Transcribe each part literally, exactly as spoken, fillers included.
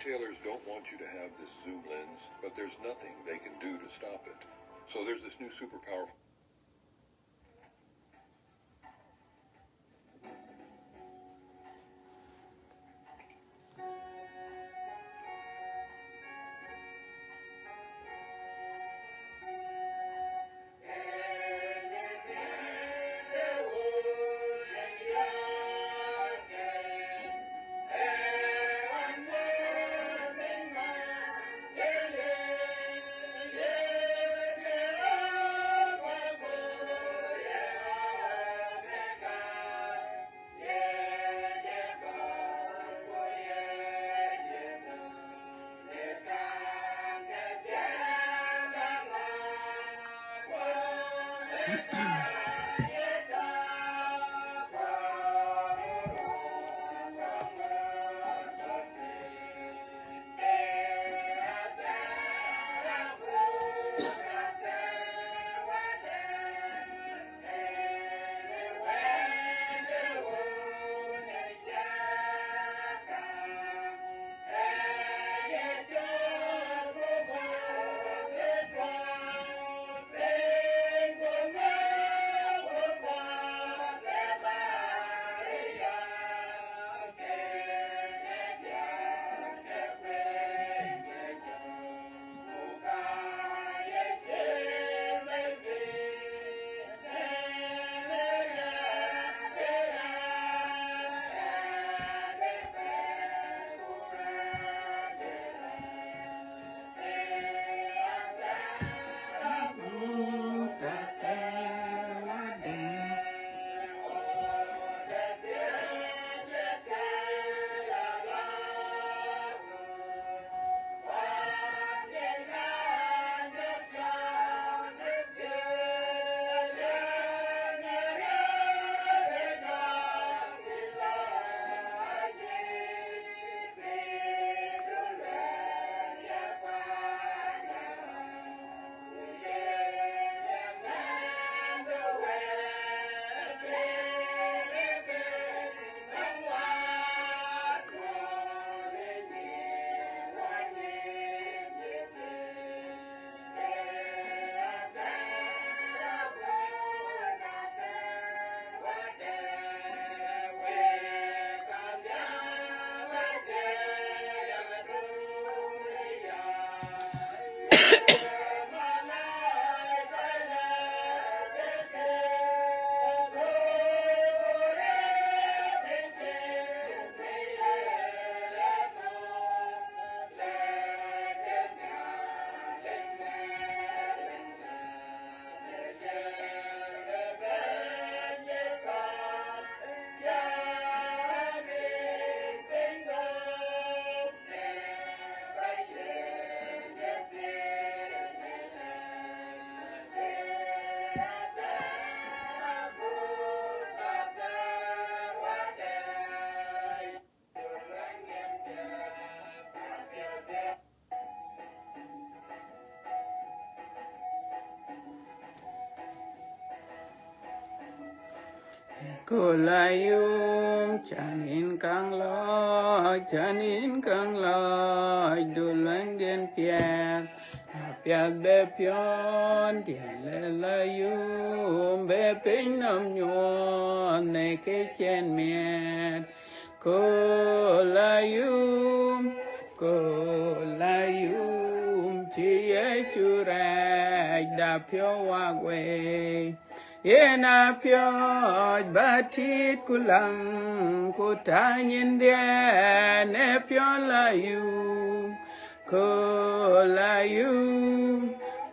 Retailers don't want you to have this zoom lens, but there's nothing they can do to stop it. So there's this new super powerful Kolayum, can in kaŋ lɔc, can in kaŋ lɔc, du luaŋdiɛn piɛth, apiɛth bɛ piɔ̈n, diɛn lɛ la yum, bɛ piny nɔm nyuɔɔth, në kë cïn miɛt. Kolayum, kolayum, cï Yecu rɛɛc da piɔ̈u wak wei. Yen a piɔ̈ɔ̈c ba tiit ku läŋ, ku tany in dhiɛɛn ë piɔ̈n la yum. Kolayum,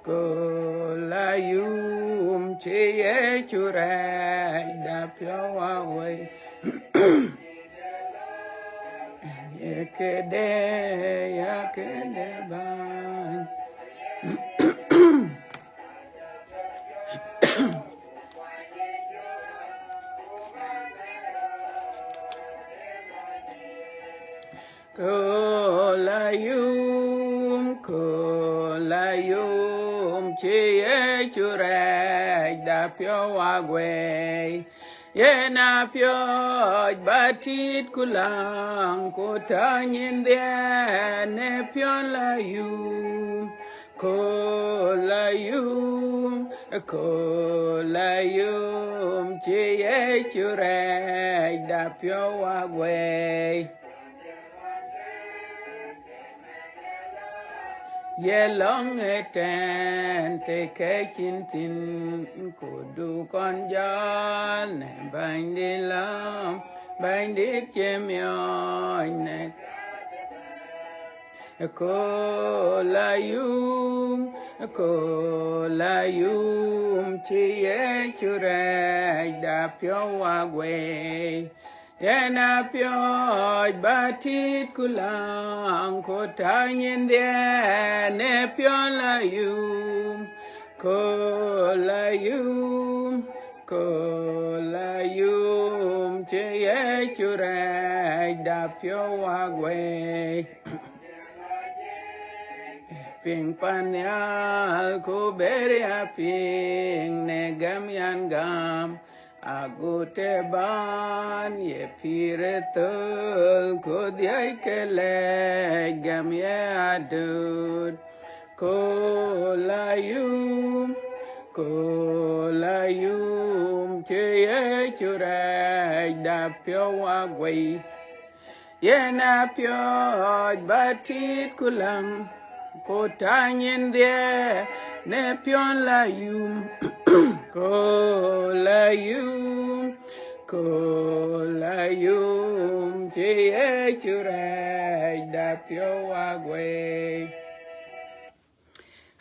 kolayum, cï Yecu rɛɛc da piɔ̈u wak wei. Ye këde, ya këde bäny. Kolayum, kolayum, cï Yecu rɛɛc da piɔ̈u wak wei. Yen apiɔ̈ɔ̈c ba tit ku läŋ, ku tɔ̈ nyin dhiɛɛn ë piɔ̈n la yum, ku la yum, ku la yum, cï Yecu rɛɛc da piɔ̈u aguɛi. Ye lɔ̈ŋ ëtɛ̈ɛ̈n të kɛ̈c yïn thïn, ku du kɔn jäl në Bɛ̈nydït lɔ̈ɔ̈m, Bɛ̈nydït cï miɔɔc në. Ku la yum, ku la yum, cï Yecu rɛɛc da piɔ̈u aguɛi. Yen apiɔ̈ɔ̈c ba tit ku läŋ, ku tɔ̈ nyin dhiɛɛn ë piɔ̈n la yum, ku la yum, ku la yum, cï Yecu rɛɛc da piɔ̈u aguɛi. Piŋ pan nhial ku ber ya piŋ në gam yan gam, agut ë ban ye pïïr ë thöl, ku dhiëc ke lɛc gam ye adöt. Ku la yum, ku la yum, cï Yecu rɛɛc da piɔ̈u aguɛi. Yen apiɔ̈ɔ̈c ba tit ku läŋ, ku tɔ̈ nyin dhiɛɛn ë piɔ̈n la yum, ku la yum, ku la yum, cï Yecu rɛɛc da piɔ̈u aguɛi.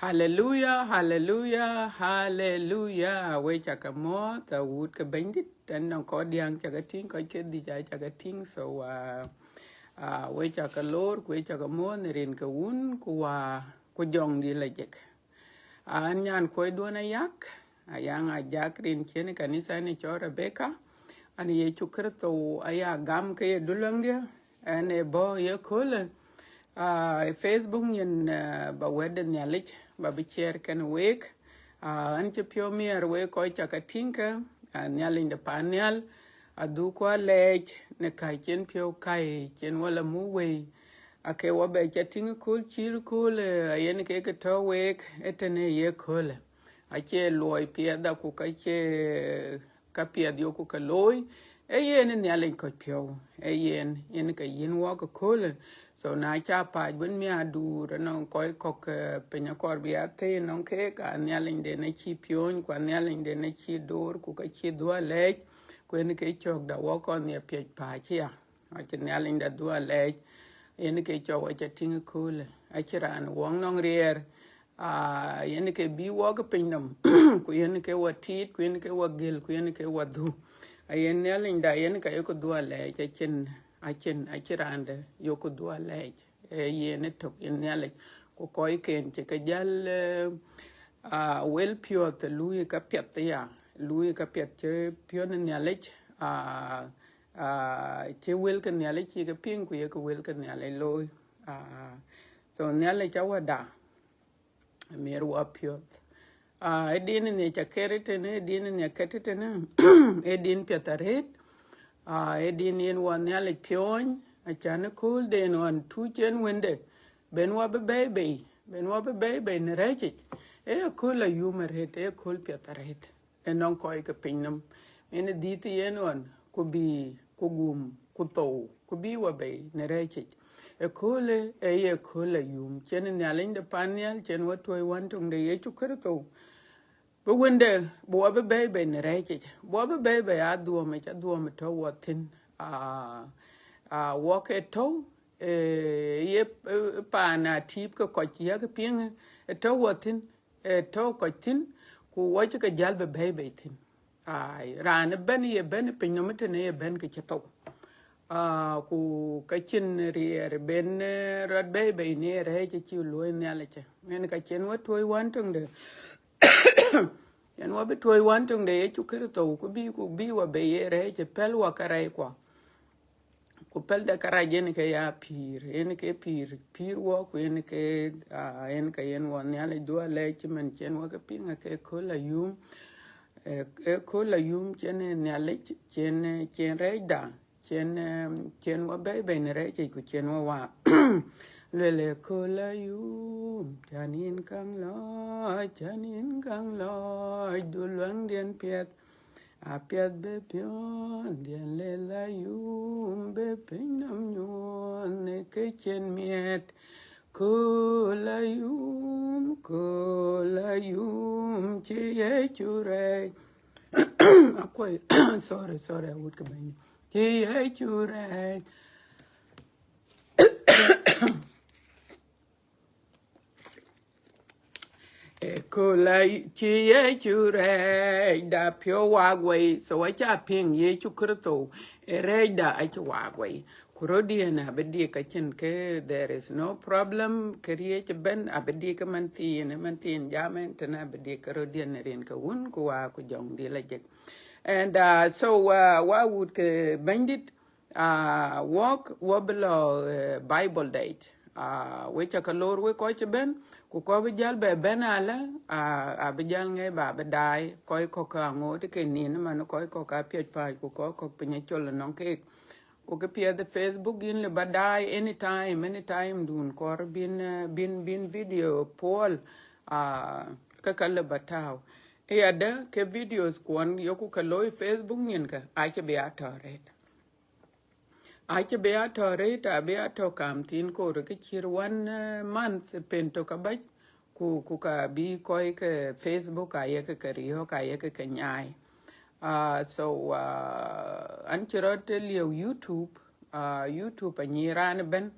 Haleluya, haleluya, haleluya. Wek ca ke muɔ̈ɔ̈th, awut ke Bɛ̈nydït, tën nɔŋ kɔc diäŋ ca ke tïŋ, kɔc ke dhïc aa ca ke tïŋ. So, uh, uh, wek ca ke loor, ku wek ca ke muɔ̈ɔ̈th në rin ke Wun, ku Wä, ku Jɔŋdït la jek. An nyan kuɔcduɔ̈n Ayak, Ayaŋ Ajak, rin cïn kanitha ni cɔl Rebecca. An Yecu Kërtho aya gam ke ye duluäŋdiɛ̈, ɛn ë bɔ̈ ye köölë. Ah, Facebook nyin, ah, ba wɛ̈t de Nhialic, ba bï ciɛɛr kenë week. Ah, an cï piɔ̈u miɛɛr week kɔc ca ke tïŋ ke, ah, Nhialic de pan nhial, adhukku alɛɛc në ka cïn piɔ̈u kai, cïn wala muk wei. Ake wɔ bɛ ca tïŋ kööl cil kööl, eh, ayen ke ke tɔ̈ week, ë tënë ye köölë. Acie luɔi piɛth, aku ka cie ka piɛth yoku ke looi, ee yen ë Nhialic kɔc piɔ̈u, ee yen, yen ke yïn wɔk ëköölë. So na ca pac wën miäkduur, ënɔŋ kɔc kɔ̈k, eh, piny akɔɔr bï a thëëi ënɔŋ keek, a Nhialic den acï piööny, ku a Nhialic den acï door, ku ka cï dhuɔ̈k alɛɛc, ku yen ke cɔ̈k da wɔk kɔn ye piɛc pääc ya. Acï Nhialic da dhuɔ̈k alɛɛc, yen ke cɔk wa ca tïŋ ëköölë. Acï raan wɔŋ nɔŋ riɛɛr, ah, yen ke bï wɔk ë piny nɔm, ku yen ke wa tiit, ku yen ke wa gël, ku yen ke wa dhuk. Ayen Nhialic da, yen ka yoku dhuɔ̈k alɛɛc, acïn, acïn, acï raan de yoku dhuɔ̈k alɛɛc. Ee yen ë tök yen Nhialic. Ku kɔcken cï ke jäl, eh, ah, wel piɔ̈ɔ̈th, luui ka piɛth ya, luui ka piɛth cï piɔ̈n Nhialic, ah, ah, cï wel ke Nhialic cï ke piŋ, ku ye ke wel ke Nhialic looi. Ah, so Nhialic awäda, miɛr wa piɔ̈ɔ̈th. Ah, ë din ni ca ket tënë, ë din ni ket tënë, ë din piɛth arëët. Ah, ë din yen wa Nhialic piööny, acan ë köölden ɣɔn tuc en wënde, ben wa bï bɛ̈ɛ̈i bei, ben wa bï bɛ̈ɛ̈i bei në rɛ̈ɛ̈cic. Ee kööl ayum arëët, ee kööl piɛth arëët. Ënɔŋ kɔc ke piny nɔm, yen ë dhiëth yen ɣɔn, ku bï, ku gum, ku thou, ku bï wa bei në rɛ̈ɛ̈cic. Ëköölë, ee ye kööl ayum, cïn Nhialic de pan nhial, cïn wa tuɔ̈i wän töŋ de Yecu Kërtho, bï wënde, bï wa bï bɛ̈ɛ̈i bei në rɛ̈ɛ̈cic, bï wa bï bɛ̈ɛ̈i bei adhuɔ̈m, adhuɔ̈m ë tɔ̈ wa thïn. Ah, ah, wɔk ë tɔ̈u, eh, ye, eh, paan atïïp ke kɔc yak piŋ, ë tɔ̈ wa thïn, ë tɔ̈ kɔc thïn, ku wa cï ke jäl bï bɛ̈ɛ̈i bei thïn. Ai, raan ëbɛ̈n ye bɛ̈n piny nɔm tënë ye bɛ̈n ke cï thou. Ah, ku ka cïn riɛɛr ben, eh, rɔt bɛ̈ɛ̈i bei në rɛ̈ɛ̈c cï luɔ̈i Nhialic. Yen ka cïn wa tuɔ̈i wän töŋde. Yen wa bï tuɔ̈i wän töŋde Yecu Kërtho, ku bï, ku bï wa bei ye rɛ̈ɛ̈c, pɛ̈l wa kärɛckuɔ. Ku pɛ̈l de kärac yen ke ya pïïr, yen ke pïïr, pïïr wɔ, ku yen ke, ah, yen ke yen wɔ Nhialic dhuɔ̈k alɛɛc cï man cïn wa ke piŋ, ake kööl ayum. Ë, ë kööl ayum cïn ë Nhialic, cïn, cïn rɛɛcda, cïn, cïn wɔ bɛ̈ɛ̈i bei në rɛɛc yic ku cïn wɔ waar. Luel ë kööl ayum, can yïn kaŋ lɔc, can yïn kaŋ lɔc, du luaŋdiɛn piɛth, apiɛth bï piɔ̈ndiɛn lel ayum, bï piny nɔm nyuɔɔn ë kë cïn miɛt. Kööl ayum, kööl ayum, cï Yecu rɛɛc. Akuɔi, sorry, sorry, awut ke bɛ̈ny. Cï Yecu rɛɛc. Ë kööl ayum, cï Yecu rɛɛcda piɔ̈u waak wei. So acä piŋ Yecu Kritho ë rɛɛcda acï waak wei. Ku rɔtdiɛn abï dik acïn kë, there is no problem, këriëëc ëbɛ̈n abï dik ë man thiin, ë man thiin jam ɛn tënë abï dik ke rɔtdiɛn rin ke Wun ku Wä ku Jɔŋdït Lajik. And, uh, so, uh, wä wut ke Bɛ̈nydït, uh, wɔk, wɔ bï lɔ, uh, Bible dɛɛc. Uh, we cä ke lor we kɔc cï bɛ̈n, ku kɔc bï jäl bɛ bɛ̈n alä, uh, abï jäl ŋɛi ba bï daai, kɔc kɔ̈k ke aŋoot ke nin man, kɔc kɔ̈k ka piɛc pääc, ku kɔc kɔ̈k piny acol ënɔŋ keek. Ku kë piɛth ë Facebook yïn lë ba daai anytime, anytime dun kɔɔr bïn, uh, bïn, bïn video puɔl, uh, ke ka lë ba tääu. Ë yadë ke videos kuɔn yoku ke looi Facebook nyin ke, acï bï a tɔ̈ rɛ̈t. Acï bï a tɔ̈ rɛ̈t, abï a tɔ̈ kam thiin koor ke cït one, uh, month pen tök abac, ku, ku ka bï kɔc ke Facebook ayek ke riɔ̈ɔ̈k, ayek ke nyaai. Uh, so, uh, an cï rɔt lieu YouTube, uh, YouTube anyic raan ëbɛ̈n,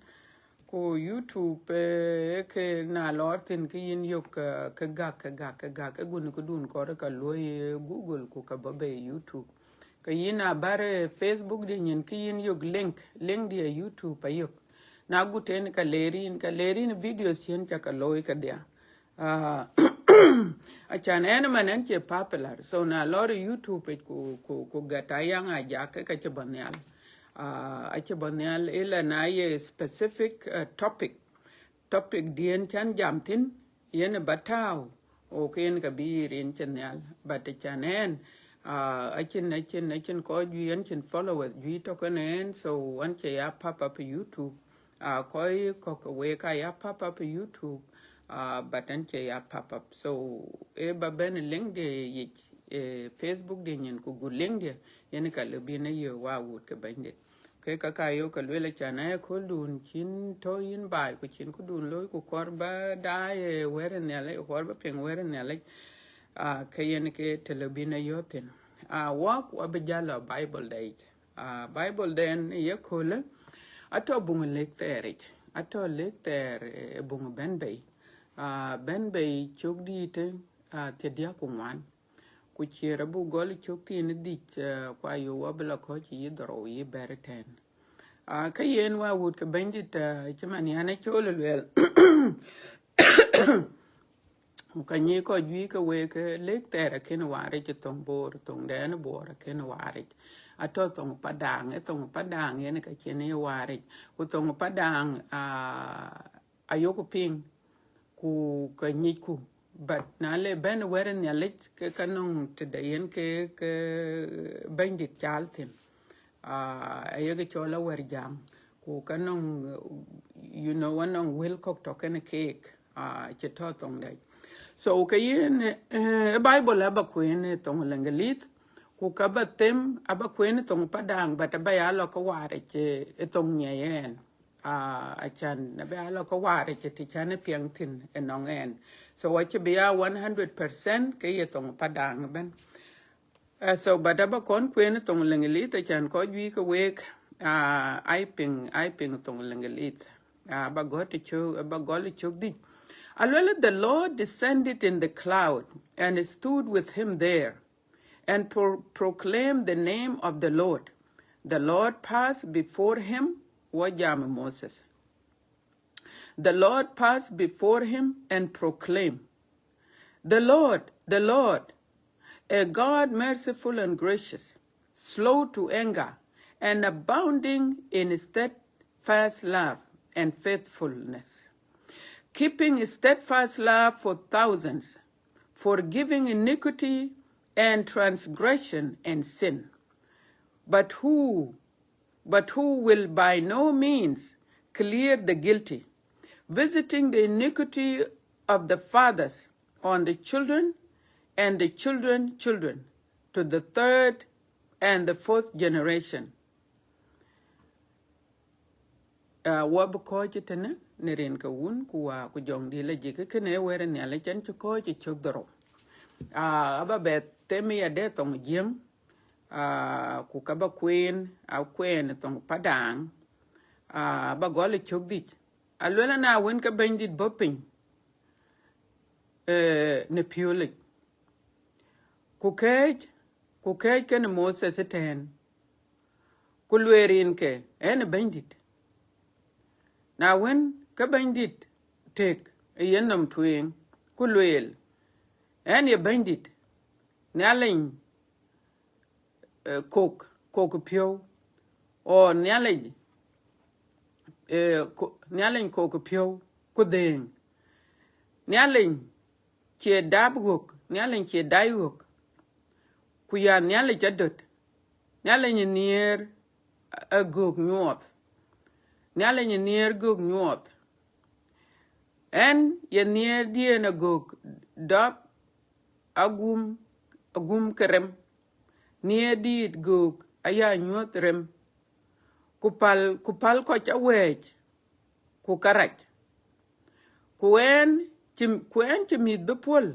ku YouTube, eh, ke na lɔɔr thïn ke yïn yök, eh, ke gäk, ke gäk, ke gäk, ke gun këdun kɔɔr ka luɔi, eh, Google ku ka bɔ̈ bei YouTube. Ke yïn a bär, eh, Facebook diɛ̈ nyin ke yïn yök link, link diɛ̈ YouTube ayök. Na gut en ka ler yïn, ka ler yïn videos cïn cä ka looi kedhia. Ah, acan ɛn man ɛn cie popular. So na lɔɔr YouTube yic ku, ku, ku gät Ayaŋ Ajak ke ka cï bɔ̈ nhial. Ah, acï bɔ̈ nhial ila na ye specific, uh, topic. Topic diɛ̈n can jam thïn, yen ba tääu, okay, yen ka bï rin cï nhial. But acan ɛn, ah, acïn, acïn, acïn kɔc juëc, an cïn followers juëc tɔ̈ kenë ɛn, so an cie ya pop up YouTube. Ah, kɔc kɔ̈k ke wek aa ya pop up YouTube, ah, but an cie ya pop up. So, ë ba bɛ̈n link diɛ̈ yic, eh, Facebook diɛ̈ nyin ku gut link diɛ̈, yen ka lë bïn ë yök wä wut ke Bɛ̈nydït. Ke ka ka yök ka luel acan ë köldun cïn tɔ̈ yïn baai ku cïn këdun looi ku kɔɔr ba daai, eh, wɛ̈t ë Nhialic, kɔɔr ba piŋ wɛ̈t ë Nhialic, ah, ke yen ke të lë bïn ë yök thïn. Ah, wɔk, wɔ bï jäl lɔ Bible dɛɛc. Ah, Bible dɛn ye köölë, atɔ̈ buŋ lëk thɛɛr yic, atɔ̈ lëk thɛɛr, eh, buŋ Bɛ̈n Bei. Ah, Bɛ̈n Bei cök dïïtë, ah, thiërdiäk ku ŋuan. Ku ciëër abuk gɔl cök thiin dhïc, ah, ku ayok abï lɔ kɔ̈ɔ̈c yï dhorou yï bɛ̈r tɛ̈n. Ah, ke yen wä wut ke Bɛ̈nydït, ah, cï man yan acol lueel. Ku ka nyic kɔc juëc ke wek ke lëk thɛɛr akën waaric, thoŋ Bor, thoŋdɛn Bor akën waaric. Atɔ̈ thoŋ Padaŋ, ë thoŋ Padaŋ yen ka cïn ye waaric. Ku thoŋ Padaŋ, ah, ayok piŋ, ku ka nyicku. But na le bɛ̈n wɛ̈t ë Nhialic, ke ka nɔŋ tëde yen ke, ke Bɛ̈nydït caal thïn. Ah, ayek cɔl awɛ̈r jaŋ. Ku ka nɔŋ, you know, anɔŋ wël kɔ̈k tɔ̈ kenë keek, ah, cï tɔ̈ thoŋdɛn. So, ke yen, eh, Bible aba kueen ë thoŋ Leŋgelith, ku ka ba them, aba kueen ë thoŋ Padaŋ, but aba ya lɔ ke waaric, eh, ë thoŋ nyiɛc ɛn. Ah, acan, aba ya lɔ ke waaric, eh, të can ë piɛŋ thïn ënɔŋ ɛn. So, acï bï ya one hundred percent ke ye thoŋ Padaŋ ëbɛ̈n. Uh, so, but aba kɔn kueen thoŋ Leŋgelith, acan kɔc juëc ke wek, uh, ai piŋ, ai piŋ thoŋ Leŋgelith. Uh, aba gɔl të cök, aba gɔl cök dhïc. Aluel, the Lord descended in the cloud and stood with him there, and pro-, proclaimed the name of the Lord. The Lord passed before him, wɔ jam Moses. The Lord passed before him and proclaimed, "The Lord, the Lord, a God merciful and gracious, slow to anger, and abounding in steadfast love and faithfulness, keeping steadfast love for thousands, forgiving iniquity and transgression and sin, but who, but who will by no means clear the guilty, visiting the iniquity of the fathers on the children and the children children to the third and the fourth generation. Aa, wɔ bï kɔ̈ɔ̈c tënë në rin ke Wun ku Wä ku Jɔŋdït Lajik. Kënë ë wɛ̈t ë Nhialic, ɣɛn cï kɔ̈ɔ̈c ë cök dhorou. Aa, aba bɛ them ya de thoŋ Jiëŋ, aa, ku ka ba kueen, a kueen thoŋ Padaŋ, aa, aba gɔl ë cök dhïc. Aluel na wën ke Bɛ̈nydït bɔ̈ piny, ee, në piöölic, ku kɛ̈ɛ̈c, ku kɛ̈ɛ̈c kenë Moses ëtɛ̈ɛ̈n, ku lueel rin ke, ɣɛn ë Bɛ̈nydït. Na wën ke Bɛ̈nydït tëk ë yenhom tueŋ, ku lueel, ɣɛn ye Bɛ̈nydït, Nhialic, ee, kok, kok piɔ̈u, or Nhialic, ee, ko-, Nhialic kok piɔ̈u ku dhëëŋ, Nhialic cie dap ɣök, Nhialic cie dai ɣök, ku ya Nhialic adöt, Nhialic ë nhiëër ë gök nyuɔɔth, Nhialic ë nhiëër gök nyuɔɔth. Ɣɛn ye nhiëërdiɛ̈n ë gök dap agum, agum ke rem, nhiëër dïït gök aya nyuɔ̈th rem, ku päl, ku päl kɔc awɛ̈ɛ̈c ku kärac. Ku ɣɛn cï, ku ɣɛn cï mïth bï puɔ̈l,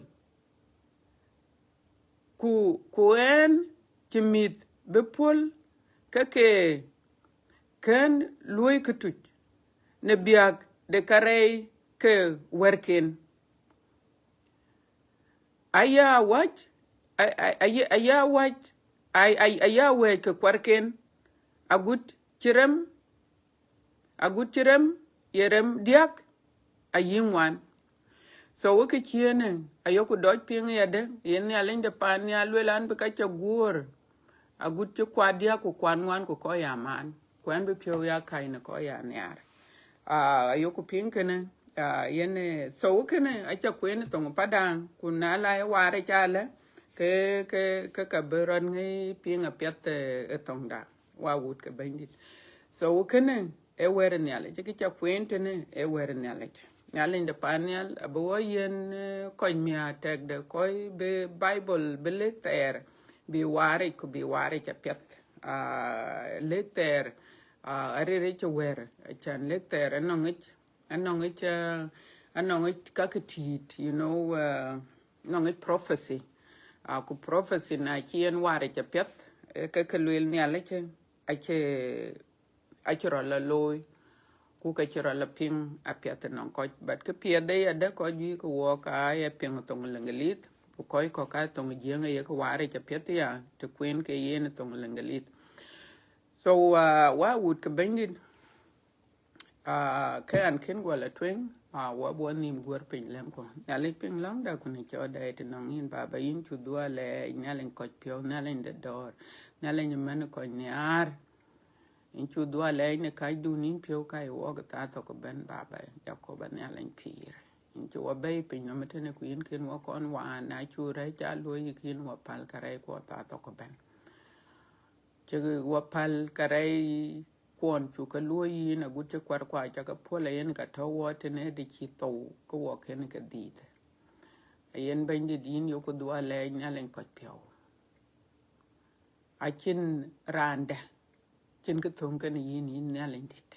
ku, ku ɣɛn cï mïth bï puɔ̈l ke ke kën luɔ̈i këtuc në biäk de kärɛc ke wärken. Aya wäc, ay-, ay-, ay-, aya wäc, ay-, ay-, aya wɛ̈ɛ̈c ke kuarken, agut cï rem, agut cï rem, ye rem diäk ayï ŋuan. So wek kë ciëënë, ayoku dɔc piŋ yadë, yen Nhialic de paan nhial lueel an, bï ka ca guöör, agut cï kuat diäk ku kuat ŋuan ku kɔc ya maan, ku ɣɛn bï piɔ̈u ya kac në kɔc ya nhiaar. Aa, ayoku piŋ kënë, aa, yen, ee, so kënë aca kueen thoŋ Padaŋ, ku na la ë waar ë ca lë, ke, ke, ke ka bï rɔt ŋic piŋ apiɛth, ee, ë thoŋda, wa wut ke Bɛ̈nydït. So kënë ë wɛ̈t ë Nhialic, kë ca kueen tënë ë wɛ̈t ë Nhialic. Nhialic de paan nhial abï wɔ yiën, ee, kɔc miäk tɛkdë, kɔc bï Bible bï lëk thɛɛr, bï waaric ku bï waaric apiɛth. Aa, lëk thɛɛr, aa, arëër cï wɛ̈ɛ̈r, acan lëk thɛɛr anɔŋic, anɔŋic, aa, anɔŋic ka ke tïït, you know, aa, anɔŋic prophecy. Aa, ku prophecy na cï yen waaric apiɛth, ee, ke ke lueel Nhialic, acï, acï rɔt la looi, ku ke cï rɔt la piŋ apiɛth ënɔŋ kɔc. But kë piɛth de yadë kɔc juëc ke wɔɔk aa ye piŋ thoŋ Leŋgelith, ku kɔc kɔ̈k aa thoŋ Jiëŋ aye ke waaric apiɛth ya, të kueen ke yen thoŋ Leŋgelith. So, aa, wa wut ke Bɛ̈nydït, aa, ke ɣɛn kën guɔ la tueŋ, aa, wa buɔ nhïïm guɔ̈r piny lɛ̈ŋku. Nhialic piŋ lɔ̈ŋda ku në cɔɔtda ë tënɔŋ yïn, Baba, yïn cu dhuɔ̈k lɛɛc, Nhialic kɔc piɔ̈u, Nhialic de dɔ̈ɔ̈r, Nhialic ë mɛn kɔc nhiaar. Yïn cu dhuɔ̈k lɛɛc në kacdun, yïn piɔ̈u ka ye wɔɔk ë thaa thok ëbɛ̈n, Baba, Jakoba Nhialic pïïr. Yïn cï wɔ bɛ̈ɛ̈i pinynɔm ëtënë, ku yïn kën wɔ kɔn waan, na cu rɛ̈ɛ̈c ca luɔ̈i yï, kën wɔ päl kärɛc kuɔ thaa thok ëbɛ̈n. Cï wɔ päl kärɛc kuɔn cuk ke luɔ̈i yïn, agut cï kuarkua ca ke puɔ̈l, ayen ka tɔ̈u wɔ tënë, dë cï thou ke wɔ kën ke dhiëth. Ayen Bɛ̈nydït, yïn yoku dhuɔ̈k lɛɛc, Nhialic kɔc piɔ̈u. Acïn raan dɛ̈ cïn kë thöŋ kenë yïn, yïn Nhialic dït.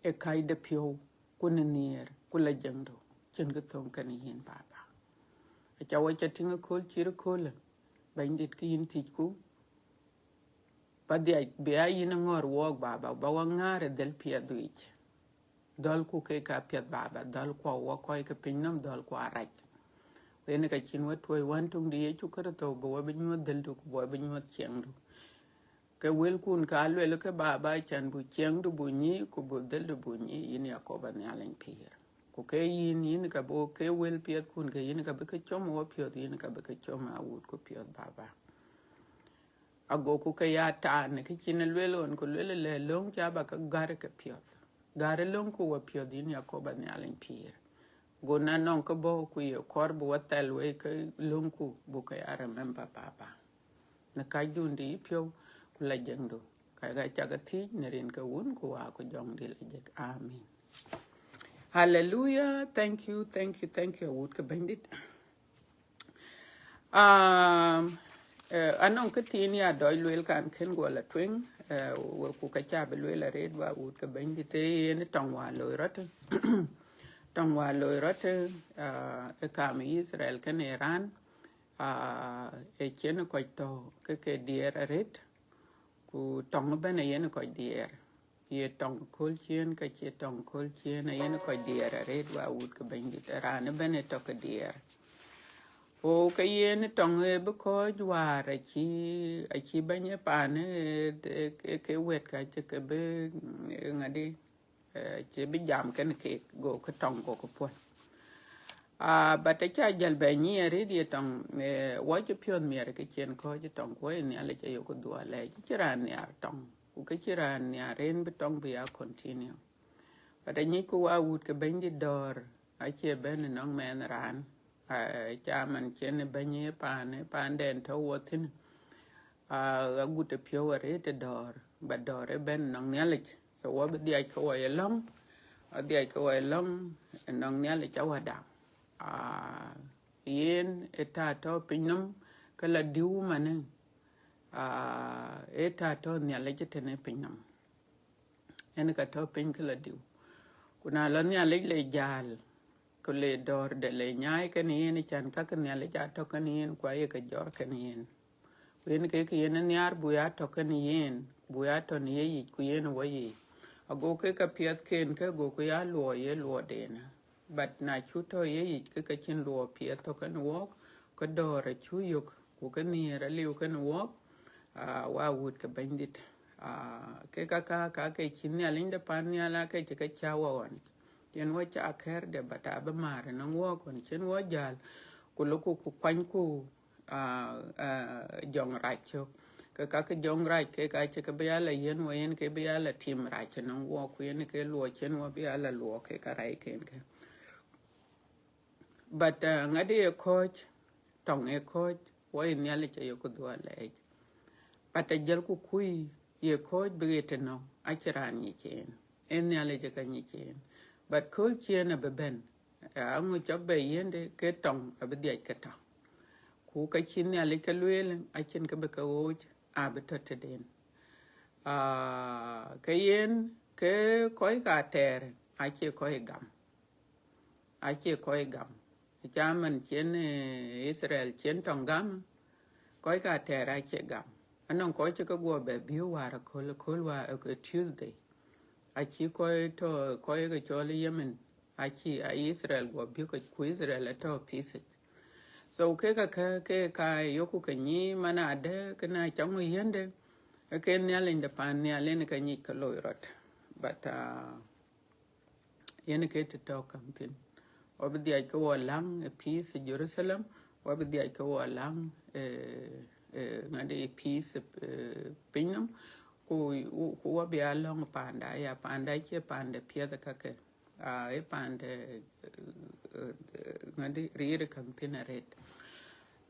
Ë kacde piɔ̈u, ku në nhiëër, ku la jeŋdu, cïn kë thöŋ kenë yïn, Baba. Aca wɔ ca tïŋ ëkööl cït ëköölë, Bɛ̈nydït, kë yïn thiëcku, ba dhiac bï ya yïn ŋɔ̈ɔ̈r wɔɔk, Baba, ba wɔ ŋäär ë dhël piɛth yic. Dhɔ̈lku ke ka piɛth, Baba, dhɔ̈lku wɔ kɔc ke pinynɔm, dhɔ̈lku arac. Ku yen ka cïn wɔ tuɔ̈c wään töŋ de Yecu Kërtho, bï wɔ bï nyuɔ̈th dhëldu, ku bï wɔ bï nyuɔ̈th ciɛɛŋdu. Ke wëlkun ka luel ke Baba, can buk ciɛɛŋdu buk nyic, ku buk dhëldu buk nyic, yïn Yakoba Nhialic pïïr. Ku ke yïn, yïn ka bï ke wël piɛthkun, ke yïn ka bï ke com wɔ piɔ̈ɔ̈th, yïn ka bï ke com awutku piɔ̈ɔ̈th, Baba. Agoku ke ya taan, kë cïn luel ɣɔn, ku luel lɛ löŋ ca ba ke gär ke piɔ̈ɔ̈th. Gär löŋku wɔ piɔ̈ɔ̈th, yïn Yakoba Nhialic pïïr. Go na nɔŋ kë bɔ̈ ku ye kɔɔr bï wɔ thɛl wei ke löŋku, buk ke ya remember, Baba, në kacdun dï yïpiɔ̈u ku la jeŋdu. Ka ka cak athiëc në rin ke Wun ku Wä ku Jɔŋdït Lajik. Amen. Hallelujah. Thank you, thank you, thank you, awut ke Bɛ̈nydït. Um, eh, anɔŋ kë thiin ya dɔc lueel, kan kën guɔ la tueŋ, eh, we ku ka ca bï lueel arëët, wa wut ke Bɛ̈nydït, ee yen tɔŋ wä loi rɔt. Tɔŋ wä loi rɔt, eh, ë kam Yithriɛl kenë Iran, ah, ë cïn kɔc tɔ̈ ke ke diɛɛr arëët, ku tɔŋ ëbɛ̈n ë yen kɔc diɛɛr. Ye tɔŋ köl ciëën, ka cie tɔŋ köl ciëën, ë yen kɔc diɛɛr arëët, wa wut ke Bɛ̈nydït, raan ëbɛ̈n ë tɔ̈ ke diɛɛr. Ku ke yen tɔŋ ë bï kɔc wäär acï, acï bɛ̈ny ë paan ë, ë, ë, ke wɛ̈t ka cï ke bï, mm, ŋadï, eh, cï bï jam kenë keek, go ke tɔŋ go ke puɔ̈l. Ah, but aca jäl bɛ nyic arëët ye tɔŋ, eh, wɔ cï piɔ̈ɔ̈th miɛt ke cïn kɔc tɔŋ, ku ë Nhialic ayok dhuɔ̈k lɛɛc, cï raan nhiaar tɔŋ, ku ke cï raan nhiaar en bï tɔŋ bï ya continue. But anyicku wa wut ke Bɛ̈nydït, dɔ̈ɔ̈r acie bɛ̈n ënɔŋ mɛnh raan. Ah, ca man cïn bɛ̈ny ë paan, ë paanden tɔ̈ wɔ thïn. Ah, agut ë piɔ̈u arëët ë dɔ̈ɔ̈r, but dɔ̈ɔ̈r ë bɛ̈n ënɔŋ Nhialic. So wɔ bï dhiac ke wɔ ye lɔ̈ŋ, wɔ dhiac ke wɔ ye lɔ̈ŋ ënɔŋ Nhialic Awäda. Ah, yen ë ta tɔ̈ pinynhom ke la diu manë, ah, ë ta tɔ̈ Nhialic ë tënë pinynhom. Yen ka tɔ̈ piny ke la diu. Ku na lɔ Nhialic le jäl, ku le dɔ̈ɔ̈rde le nyaai kenë yen, can ka ke Nhialic aa tɔ̈ kenë yen, ku aye ke jɔɔr kenë yen. Ku yen ke ke yen nhiaar buk ya tɔ̈ kenë yen, buk ya tɔ̈ në ye yic, ku yen wɔ yic. Ago ke ka piɛthken ke, go ku ya luɔi ye luɔiden. But na cu tɔ̈ ye yic, ke ka cïn luɔi piɛth tɔ̈ kenë wɔɔk, ke dɔ̈ɔ̈r acu yök, ku ke nhiëër aliu kenë wɔɔk, ah, wa wut ke Bɛ̈nydït. Ah, ke ka ka, ka ke cï Nhialic de pan nhial ake cï ke cä wɔ ɣɔn. Yen wɔ ca kɛ̈rde, but abï määr ënɔŋ wɔɔk ɣɔn cïn wɔ jäl, ku lok ku, ku kuanyku, ah, ah, jɔŋrac cök. Ke ka ke jɔŋrac ke ka cï ke bï ya la yiɛ̈n wɔ, yen ke bï ya la tim rac ënɔŋ wɔɔk, ku yen ke luɔi cïn wɔ bï ya la luɔi ke ka rɛɛc ken ke. But, uh, ŋadï ye kɔ̈ɔ̈c, tɔŋ ye kɔ̈ɔ̈c, wɔ ye Nhialic ayok dhuɔ̈k lɛɛc. But ajiëlku kuc ye kɔ̈ɔ̈c bï ɣet ënɔŋ, acïn raan nyic en. Ee Nhialic ë ka nyic en. But kööl ciëën abï bɛ̈n, aŋö cɔk bɛ yiëndë ke tɔŋ abï dhiac ke tɔ̈. Ku ka cï Nhialic ke lueel, acïn kë bï ke ɣooc, abï tɔ̈ tëden. Ah, ke yen, ke kɔc ka tɛɛr, acie kɔc gam. Acie kɔc gam. Ca man cïn, eh, Yithriɛl cïn tɔŋ gam, kɔc ka tɛɛr acie gam. Anɔŋ kɔc cï ke guɔ bɛ biöök wäär aköl, aköl wäär, eh, Tuesday. Acï kɔc tɔ̈, kɔc ke cɔl Yemen, acï, a Yithriɛl guɔ biöök, ku Yithriɛl atɔ̈ peace. So ke ka, ke, ke ka yoku ke nyic man adë, ke na ca ŋö yiëndë, ke Nhialic de pan nhial yen ke nyic ke loi rɔt. But, uh, yen ke të tɔ̈ käŋ thïn. Wɔ bï dhiac ke wɔ läŋ ë peace ë Jerusalem, wɔ bï dhiac ke wɔ läŋ, eh, eh, ŋadï ë peace, eh, pinynhom, ku, ku wɔ bï ya lɔ̈ŋ panda, ya panda cie panda piɛth kakë. Ah, ë pande, eh, eh, ŋadï riir käŋ thïn arëët.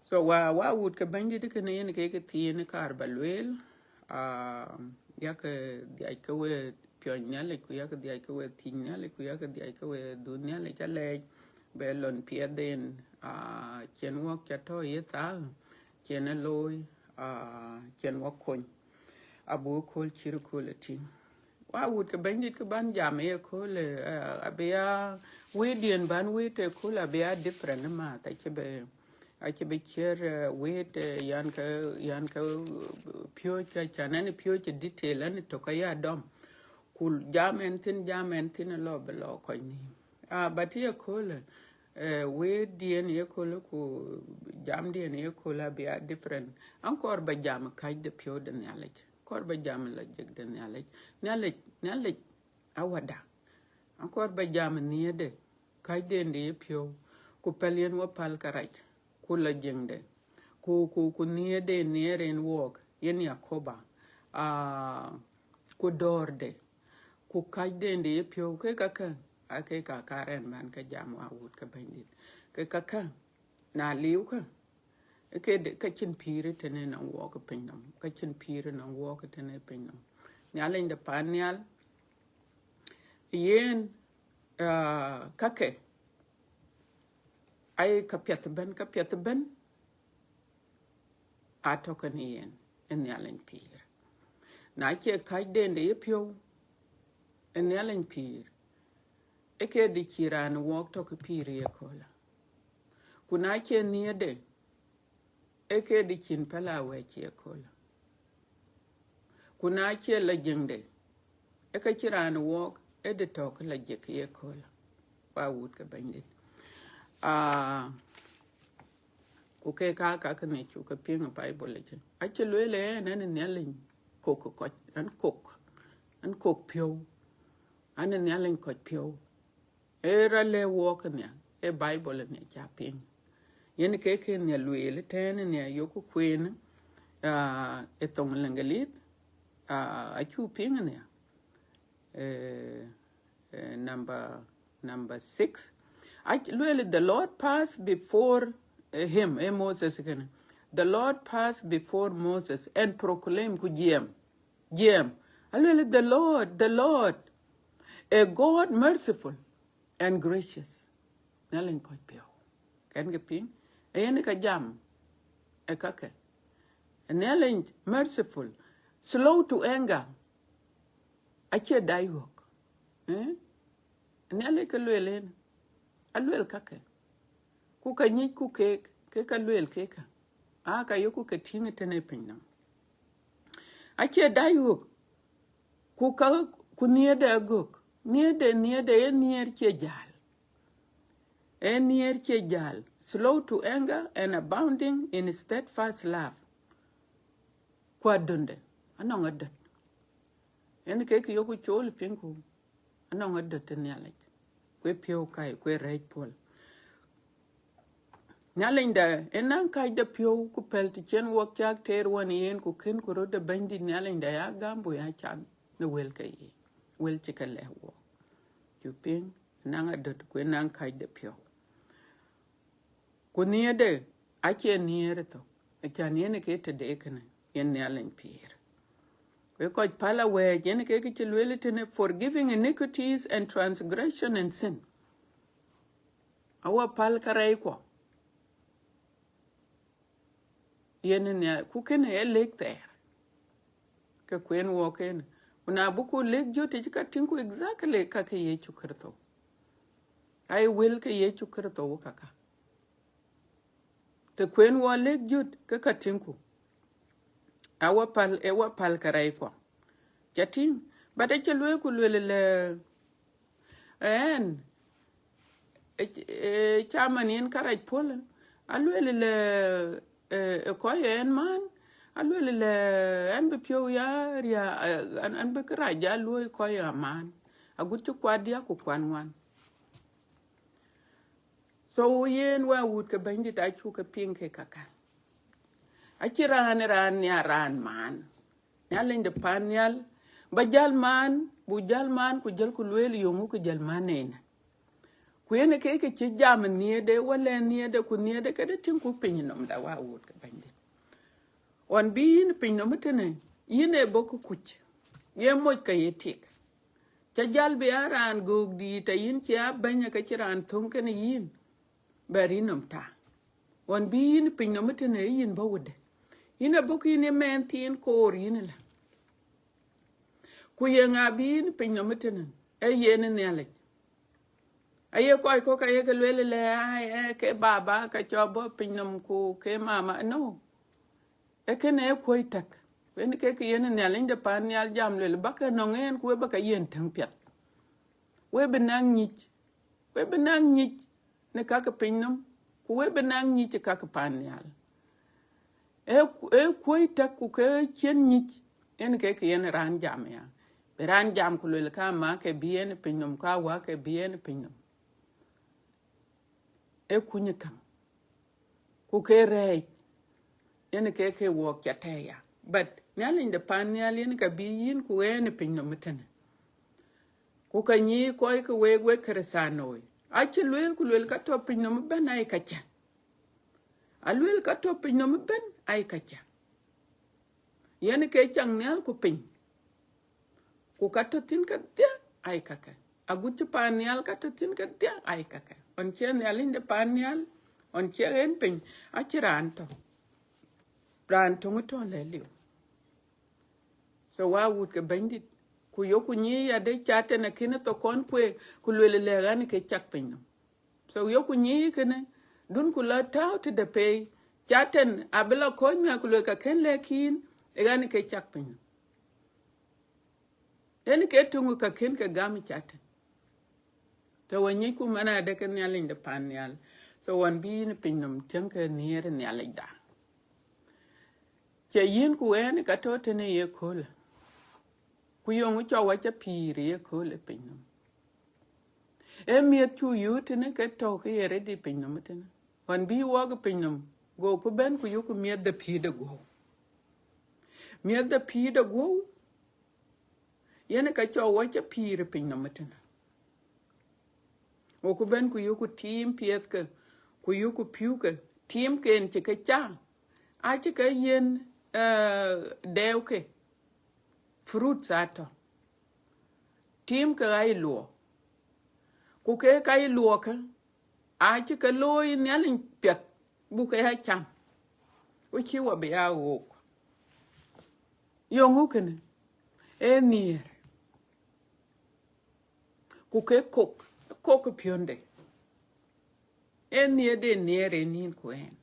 So wa, wa wut ke Bɛ̈nydït kënë yen ke ke thiin kaar ba lueel, ah, yak dhiac ke we piɔ̈ny Nhialic, ku yak dhiac ke we thiëc Nhialic, ku yak dhiac ke we dhuk Nhialic alɛɛc, bɛ lon piɛth en, ah, cïn wɔk ca tɔ̈ ye thaa, cïn ë looi, ah, cïn wɔk kony. Abuk kööl cït kööl ë tïŋ. Wa wut ke Bɛ̈nydït ke ban jam ye kööl, eh, abï ya wëëtdiɛn ban wëët ë kööl abï ya different ëmääth, acï bï, acï bï ciɛ̈t, eh, wëët, eh, yan ke, yan ke, eh, piööc ka can ɛn piööc ë detail ɛn tök aya dɔm. Ku jam ɛn thïn, jam ɛn thïn ë lɔ bï lɔ kɔc nhïïm. Ah, but ye kööl, eh, wëëtdiɛn ye kööl ku jamdiɛn ye kööl abï ya different. An kɔɔr ba jam kacde piɔ̈u de Nhialic. Kɔɔr ba jam lɔ jek de Nhialic. Nhialic, Nhialic Awäda. An kɔɔr ba jam nhiëërde, kacden de ye piɔ̈u, ku päl yen wɔ päl kärac, ku lɔ jeŋde, ku, ku, ku nhiëërde nhiëër en wɔɔk, yen Yakoba, ah, ku dɔ̈ɔ̈rde, ku kacden de ye piɔ̈u, ke kakë, ake ka ka rɛn man ke jam wa wut ke Bɛ̈nydït. Ke ka ka, na liu ka, ke de, ka cïn pïïr tënë nɔŋ wɔɔk piny nɔm, ka cïn pïïr nɔŋ wɔɔk tënë piny nɔm. Nhialic de pan nhial, yen, ah, kake, ai ka piɛth bɛ̈n, ka piɛth bɛ̈n, atɔ̈ kenë yen, ë Nhialic pïïr. Na cie kacden de yepiɔ̈u, ë Nhialic pïïr, ë ke de cï raan wɔɔk tɔ̈ ke pïïr ye köölë. Ku na cie nhiëërde, ë ke de cïn päl awɛc ye köölë. Ku na cie lɔ jiëŋde, ë ka cï raan wɔɔk, ë de tɔ̈ ke lɔ jiëk ye köölë. Wa wut ke Bɛ̈nydït. Ah, ku ke ka, ka kënë cuk ke piŋ ë Baibol yic. Acï lueel ë ɛn, ɛn Nhialic kok kɔc, ɛn kok, ɛn kok piɔ̈u, ɛn Nhialic kɔc piɔ̈u. Ee rɔt lɛ̈k wɔɔk nhial, ee Baibol nhial ca piŋ. Yen ke kë nhial lueel tɛ̈n nhial yok kueen, ah, ë thoŋ Leŋgelith, ah, acuk piŋ nhial. Eh, eh, number, number six. Ac-, lueel, the Lord passed before, eh, him, eh, Moses kënë. The Lord passed before Moses and proclaimed, ku jiɛɛm, jiɛɛm. Alueel, the Lord, the Lord, a God merciful and gracious. Nhialic kɔc piɔ̈u. Kɛn ke piŋ? Ee yen ka jam, ë kake. Nhialic merciful, slow to anger. Acie dai ɣɔ̈k. Eh? Nhialic ke lueel yen, alueel kake. Ku ka nyic ku keek, ke ka lueel keek ka. Aa, ka yoku ke tïŋ tënë piny nɔm. Acie dai ɣɔ̈k. Ku ka, ku nhiëërde agök. Nhiëërde, nhiëërde, ee nhiëër cie jäl. Ee nhiëër cie jäl. Slow to anger and abounding in steadfast love. Ku adönde, anɔŋ adöt. Yen ke kë yoku cool piŋku, anɔŋ adöt ë Nhialic. Ku ë piɔ̈u kai, ku ë rɛɛc puɔl. Nhialic da, ë naŋ kac de piɔ̈u, ku pɛl të cïn wɔk cak teer wɔn yen, ku kën ku röt de Bɛ̈nydït Nhialic da ya gam, bu ya can në wël ke ye, wël cï ke lɛ̈k wɔk. Cu piŋ, ë naŋ adöt, ku ë naŋ kac de piɔ̈u. Ku nhiëërde, acie nhiëër ë thok, acan yen ke tëde kënë, yen Nhialic pïïr. Ku ë kɔc päl awɛɛc, yen ke kë cï lueel tënë, forgiving iniquities and transgression and sin. Awa päl kärɛckuɔ. Yen nia, ku kënë ee lëk thɛɛr. Ke kuen wɔk kënë. Ku na buku lëk jɔt, të cï ka tïŋku exactly ka ke Yecu Kërtho. Ai wël ke Yecu Kërtho wä kaka. Të kuen wɔ lëk jɔt, ke ka tïŋku. Awa päl, ë wa päl kärɛckuɔ. Ca tïŋ, but acï lueel ku lueel lɛ, ɛn, ë, ë, caman yen kärɛc puɔl, alueel lɛ, ë, ë kɔc ɛn man, alueel lɛ, ɛn bï piɔ̈u ya ria, ë, ɛn, ɛn bï kërac ya luɔ̈i kɔc aman. Agut cï kuat diäk ku kuat ŋuan. So yen wa wut ke Bɛ̈nydït acuk ke piŋ ke kakä. Acï raan, raan nia raan man. Nhialic de pan nhial, ba jäl man, bu jäl man, ku jäl ku lueel yöŋu ku jäl man nena. Ku yen ke ke cï jam nhiëërde, wala nhiëërde, ku nhiëërde këde tïŋku piny nɔm da wa wut ke Bɛ̈nydït. Ɣɔn bï yïn piny nɔm tënë, yïn ee bɔ̈ kë kuc, ye moc ka ye tik. Ca jäl bï a raan göök dïït, ta yïn cie a bɛ̈ny, ka cï raan thöŋ kenë yïn, bɛ rin nɔm ta. Ɣɔn bï yïn piny nɔm tënë, yïn bɔ̈ wëde. Yïn abɔ̈ kë yïn ë mɛɛn thiin koor yïn ëlä. Ku ye ŋa bï yïn piny nɔm tënë? Ee yen ë Nhialic. Aye kɔc kɔ̈k aye ke lueel lɛ, ai, ee, ke baba ka cɔl bɔ̈ piny nɔm ku ke mama. No. Ee kënë ee kuɔ̈c täk. Yen ke ke yen Nhialic de pan nhial jam lueel, ba ke nɔŋ en ku we ba ke yen täŋ piɛth. We bï naŋ nyic. We bï naŋ nyic në ka ke piny nɔm, ku we bï naŋ nyic ë ka ke pan nhial. Ee ku-, ee kuɔ̈c täk ku ke cïn nyic, yen ke ke yen raan jam ya. Bï raan jam ku lueel ka ma ke bï yen piny nɔm, ka wa ke bï yen piny nɔm. Ee kuny ë käŋ. Ku ke rɛɛc, yen ke ke wɔk ca tɛ̈ɛ̈ ya. But Nhialic de pan nhial yen ka bï yïn ku ɣɛn ë piny nɔm ëtënë. Ku ka nyic kɔc ke week, wek Kërëthänooi. Acï lueel, ku lueel ka tɔ̈ pinynhom ëbɛ̈n aye ka cä. Alueel ka tɔ̈ pinynhom ëbɛ̈n aye ka cä. Yen ke cak nhial ku piny. Ku ka tɔ̈ thïn kedhie aye kakë. Agut cï paan nhial ka tɔ̈ thïn kedhie aye kakë. Ɣɔn cï Nhialic de paan nhial, ɣɔn cï ɣɛn piny, acïn raan tɔ̈. Raan töŋ tɔ̈ lë liu. So wa wut ke Bɛ̈nydït, ku yoku nyic ade Catan akïn thok kɔn kueek, ku lueel lɛ ɣɛn ke cak pinynhom. So yoku nyic kënë, dun ku la tääu tëde pei, Catan abï la kɔ̈ɔ̈c miäk ku lueel ka kën lɛ̈k yïn, ë ɣɛn ke cak pinynhom. Yen ke töŋ ka kën ke gam Catan. So wɔ nyicku man ade ke Nhialic de paan nhial. So ɣɔn bï yïn pinynhom tiɛŋ ke nhiëër Nhialicda. Cï yïn ku ɣɛn ka tɔ̈ tënë ye köölë. Ku yeŋö cɔk wa cä pïïr ye köölë pinynhom? Ee miëth cuk yööt tënë ke tɔ̈ ke ye ready pinynhom tënë. Ɣɔn bï wɔk pinynhom, goku bɛ̈n ku yoku miëth de pïïr de guɔ̈u. Miëth de pïïr de guɔ̈u, yen ka cɔk wa cä pïïr pinynhom tënë. Goku bɛ̈n ku yoku tiim piɛthke, ku yoku pïuke, tiimken cï ke cä, acï ke yiën, eh, dɛɛuke, fruits atɔ̈. Tiimke aa ye luɔk. Ku ke ka ye luɔkkë, acï ke looi Nhialic piɛth, buk ke ya cam. Ku cïï wa bï ya ɣook. Yeŋö kënë? Ee nhiëër. Ku ke kok, kok piɔ̈nde. Ee nhiëër de nhiëër en yïn ku ɣɛn.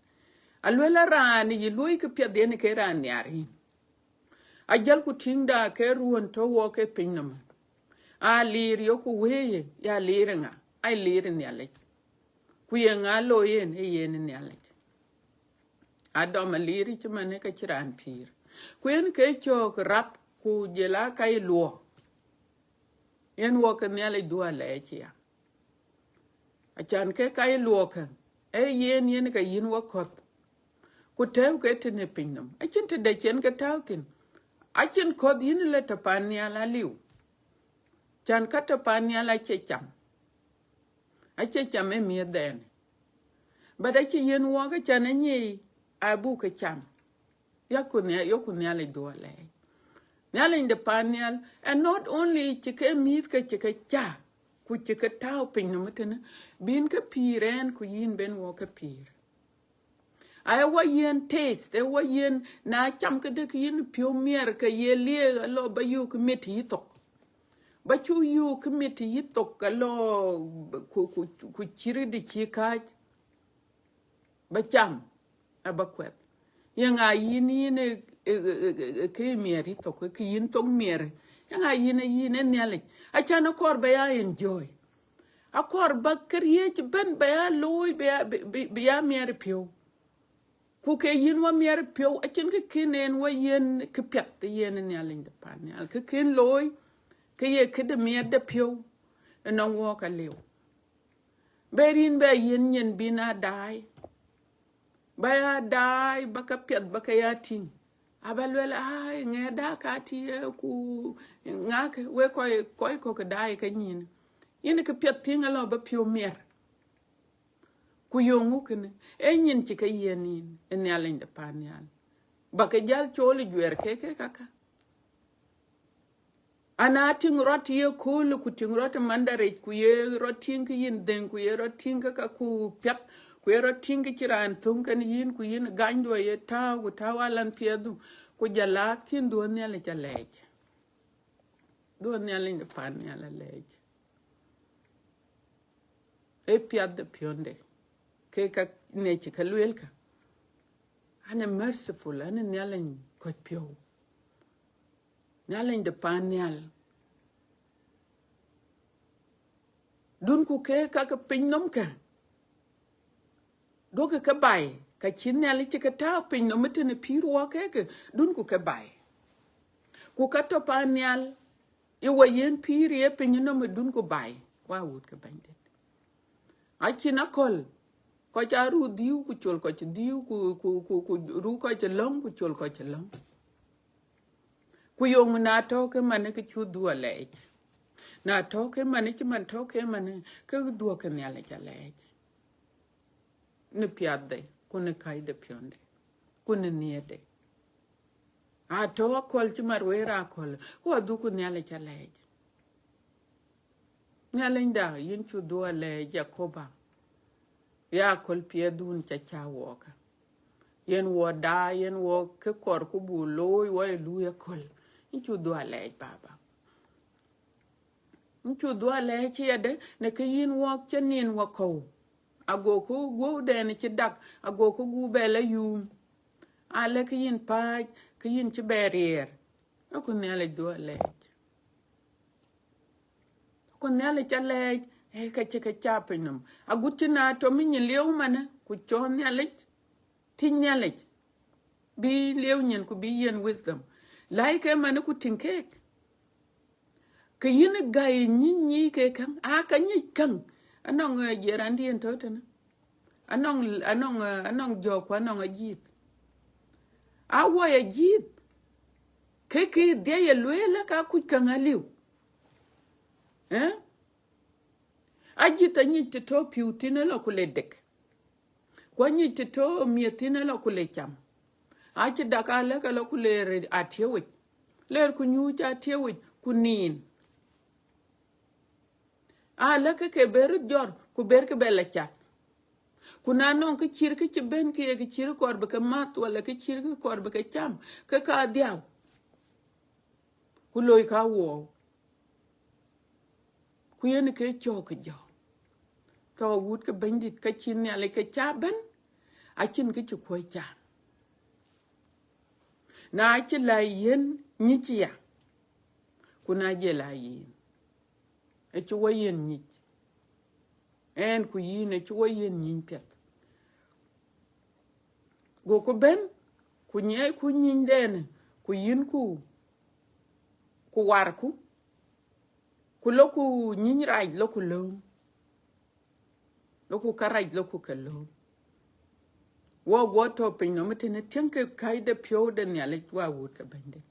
Alueel a raan yï luɔi ke piɛth yen ke raan nhiar yïn. Ajälku tïŋda ke ruɔ̈n tɔ̈ wɔ ke pinynhom. A liir yoku wëëye, ya liir ŋa? Ai liir Nhialic. Ku ye ŋa looi yen? Ee yen Nhialic. Adɔm aliir cï man ë ka cï raan pïïr. Ku yen ke cök rap ku jël a ka ye luɔk. Yen wɔ ke Nhialic dhuɔ̈k alɛɛc ya. Acan ke ka ye luɔkkë, ee yen, yen ka yïn wa kɔ̈th. Ku tɛ̈ɛ̈u ke tënë pinynhom. Acïn tëde cïn ke tääu thïn. Acïn kɔ̈th yïn le tɔ̈ paan nhial aliu. Can ka tɔ̈ paan nhial acie cam. Acie cam ë miëth dhɛn. But acï yiën wɔk acan anyic abuk ke cam. Yaku Nhia-, yoku Nhialic dhuɔ̈k alɛɛc. Nhialic de paan nhial, and not only cï ke mïïth ke cï ke cä, ku cï ke tääu pinynhom tënë, bïn ke pïïr ɛn ku yïn ben wɔ ke pïïr. Aye wɔ yiën taste, aye wɔ yiën na cam këde ke yïn piɔ̈u miɛr ke ye liëëk alɔ ba yök mit yï thok. Ba cu yök mit yï thok alɔ ku, ku, ku cïrï de cï kääc. Ba cam, aba kuɛth. Yeŋa yïn, yïn ë, ë, ë, ë, ë, kë miɛr yï thok, kë yïn thok miɛr? Yeŋa yïn, ë yïn ë Nhialic. Acan akɔɔr ba ya enjoy. Akɔɔr ba këriëëc bɛ̈n ba ya looi, ba ya, bï, bï, bï ya miɛr piɔ̈u. Ku ke yïn wa miɛr piɔ̈u, acïn kë kën en wa yiën këpiɛth, yen Nhialic de paan nhial. Kë kën looi, ke ye këde miɛr de piɔ̈u, ënɔŋ wɔk aliu. Bɛ rin bɛ yiën nyin bïn a daai. Ba ya daai, ba ka piɛth, ba ka ya tïŋ. Aba luel, ai, ŋɛɛda ka tï ye ku ŋa ke, we kɔc, kɔc kɔ̈k daai ke nyin. Yïn kë piɛth tïŋ alɔ ba piɔ̈u miɛr. Ku yeŋö kënë? Ee nyin cï ke yiën yïn, ë Nhialic de paan nhial. Ba ke jäl cool ë juɛɛr ke, ke kaka. Ana tïŋ rɔt ye köölë, ku tïŋ rɔt ë mandaric, ku ye rɔt tïŋ ke yïn dhëŋ, ku ye rɔt tïŋ ke ka ku piɛth, ku ye rɔt tïŋ ke cï raan thöŋ kën yïn, ku yïn ganydu aye tääu, ku tääu alan piɛthdu, ku jɔl lath kïn, dhuɔ̈k Nhialic alɛɛc. Dhuɔ̈k Nhialic de paan nhial alɛɛc. Ee piath de piɔ̈nde, ke ka ne cï ke lueel ka. An ë merciful, an ë Nhialic kɔc piɔ̈u. Nhialic de paan nhial. Dunku ke ka ke pinynhom ke. Duɔ̈kkë ke baai, ka cï Nhialic cï ke tääu pinynhom ëtënë pïïr wɔ kekë, dunku ke baai. Ku ka tɔ̈ paan nhial, ye wɔ yiën pïïr ye pinynhom ë dunku baai, wa wut ke Bɛ̈nydït. Acïn akɔ̈l, kɔc aa ruu dhiu ku col kɔc dhiu, ku, ku, ku, ku ruu kɔc ë lɔ̈ŋ ku col kɔc ë lɔ̈ŋ. Ku yeŋö na tɔ̈ ke man ë kë cuk dhuɔ̈k alɛɛc? Na tɔ̈ ke man, cï man tɔ̈ ke man, ke dhuɔ̈k ke Nhialic alɛɛc në piathde, ku në kacde piɔ̈nde, ku në nhiëërde. A tɔ̈ aköl cï man wëër aköl, ku adhukku Nhialic alɛɛc. Nhialicda, yïn cuk dhuɔ̈k alɛɛc, Jakoba, ya aköl piɛthdun ca cä wɔɔk. Yen wɔ da, yen wɔ kë kɔɔr ku buk looi, wɔ ye luui aköl. Yïn cuk dhuɔ̈k alɛɛc, Baba. Yïn cuk dhuɔ̈k alɛɛc yadë, në kë yïn wɔɔk cï nin wakɔ̈u. Agoku guɔ̈pden cï dak, agoku gup bɛ la yuum. Alëk yïn pääc, kë yïn cï bɛ riɛɛr. Aku Nhialic dhuɔ̈k alɛɛc. Ku Nhialic alɛɛc, ee ka cï ke cä piny nɔm. Agut cï na tɔ̈ minyin lieu manë, ku cɔɔl Nhialic, tïŋ Nhialic, bï lieu nyin ku bï yiɛ̈n wisdom. Läi ke manë ku tïŋ keek. Ke yïn ë gäi nyic nyic ke käŋ, aa ka nyic käŋ. Anɔŋ, eh, jiɛɛrandiɛn tɔ̈ tënë. Anɔŋ, anɔŋ, eh, anɔŋ jɔ̈k ku anɔŋ ajïth. A wɔi ajïth. Ke kë dhiɛl ye lueel ka kuc käŋ aliu. Eh? Ajïth anyic të tɔ̈ pïu thïn ë lɔ ku le dek. Ku anyic të tɔ̈ miëth thïn ë lɔ ku le cam. Acï dak alëk ë lɔ ku le atiëwic. Leer ku nyuuc atiëwic ku niin. Alëk ke ber jɔt ku ber ke bɛ la cath. Ku na nɔŋ kë cït kë cï bɛ̈n ke ye kë cït kɔɔr bï ke math, wala kë cït kë kɔɔr bï ke cam, ke ka dhiau. Ku loi ka wɔɔu. Ku yen ke cɔɔk ke jɔ̈k. Thou wut ke Bɛ̈nydït, ka cï Nhialic ke cä bɛ̈n, acïn kë cï kuɔ̈c cam. Na cï la yiɛ̈n nyic ya, ku na jɔl la yïn, acï wɔ yiɛ̈n nyic. Ɛn ku yïn acï wɔ yiɛ̈n nyic piɛth. Goku bɛ̈n, ku nyiɛcku nyinyden, ku yïnku, ku warku, ku lɔku nyic rac lɔku lööm. Lɔku kärac lɔku ke lööm. Wɔ guɔ tɔ̈ piny nɔm tënë, tiɛ̈ŋkë kacde piɔ̈u de Nhialic, wa wut ke Bɛ̈nydït.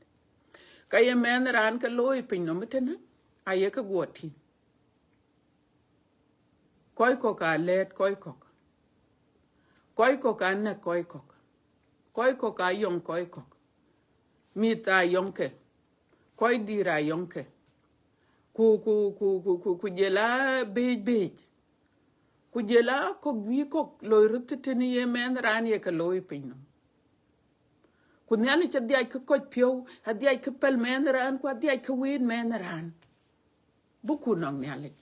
Ka ye mɛnh raan ke looi piny nɔm tënë, aye ke guɔ tïŋ. Kɔc kɔ̈k aa lɛ̈ɛ̈t kɔc kɔ̈k. Kɔc kɔ̈k aa nɛ̈k kɔc kɔ̈k. Kɔc kɔ̈k aa yɔŋ kɔc kɔ̈k. Mïth aa yɔŋ ke. Kɔc dït aa yɔŋ ke. Ku, ku, ku, ku, ku, ku jɔl aa bëëc bëëc. Ku jɔl aa kɔ̈k juëc kɔ̈k loi röt tëtënë ye mɛnh raan ye ke looi piny nɔm. Ku Nhialic adhiac ke kɔc piɔ̈u, adhiac ke pɛ̈l mɛnh raan, ku adhiac ke wëët mɛnh raan. Buku nɔŋ Nhialic.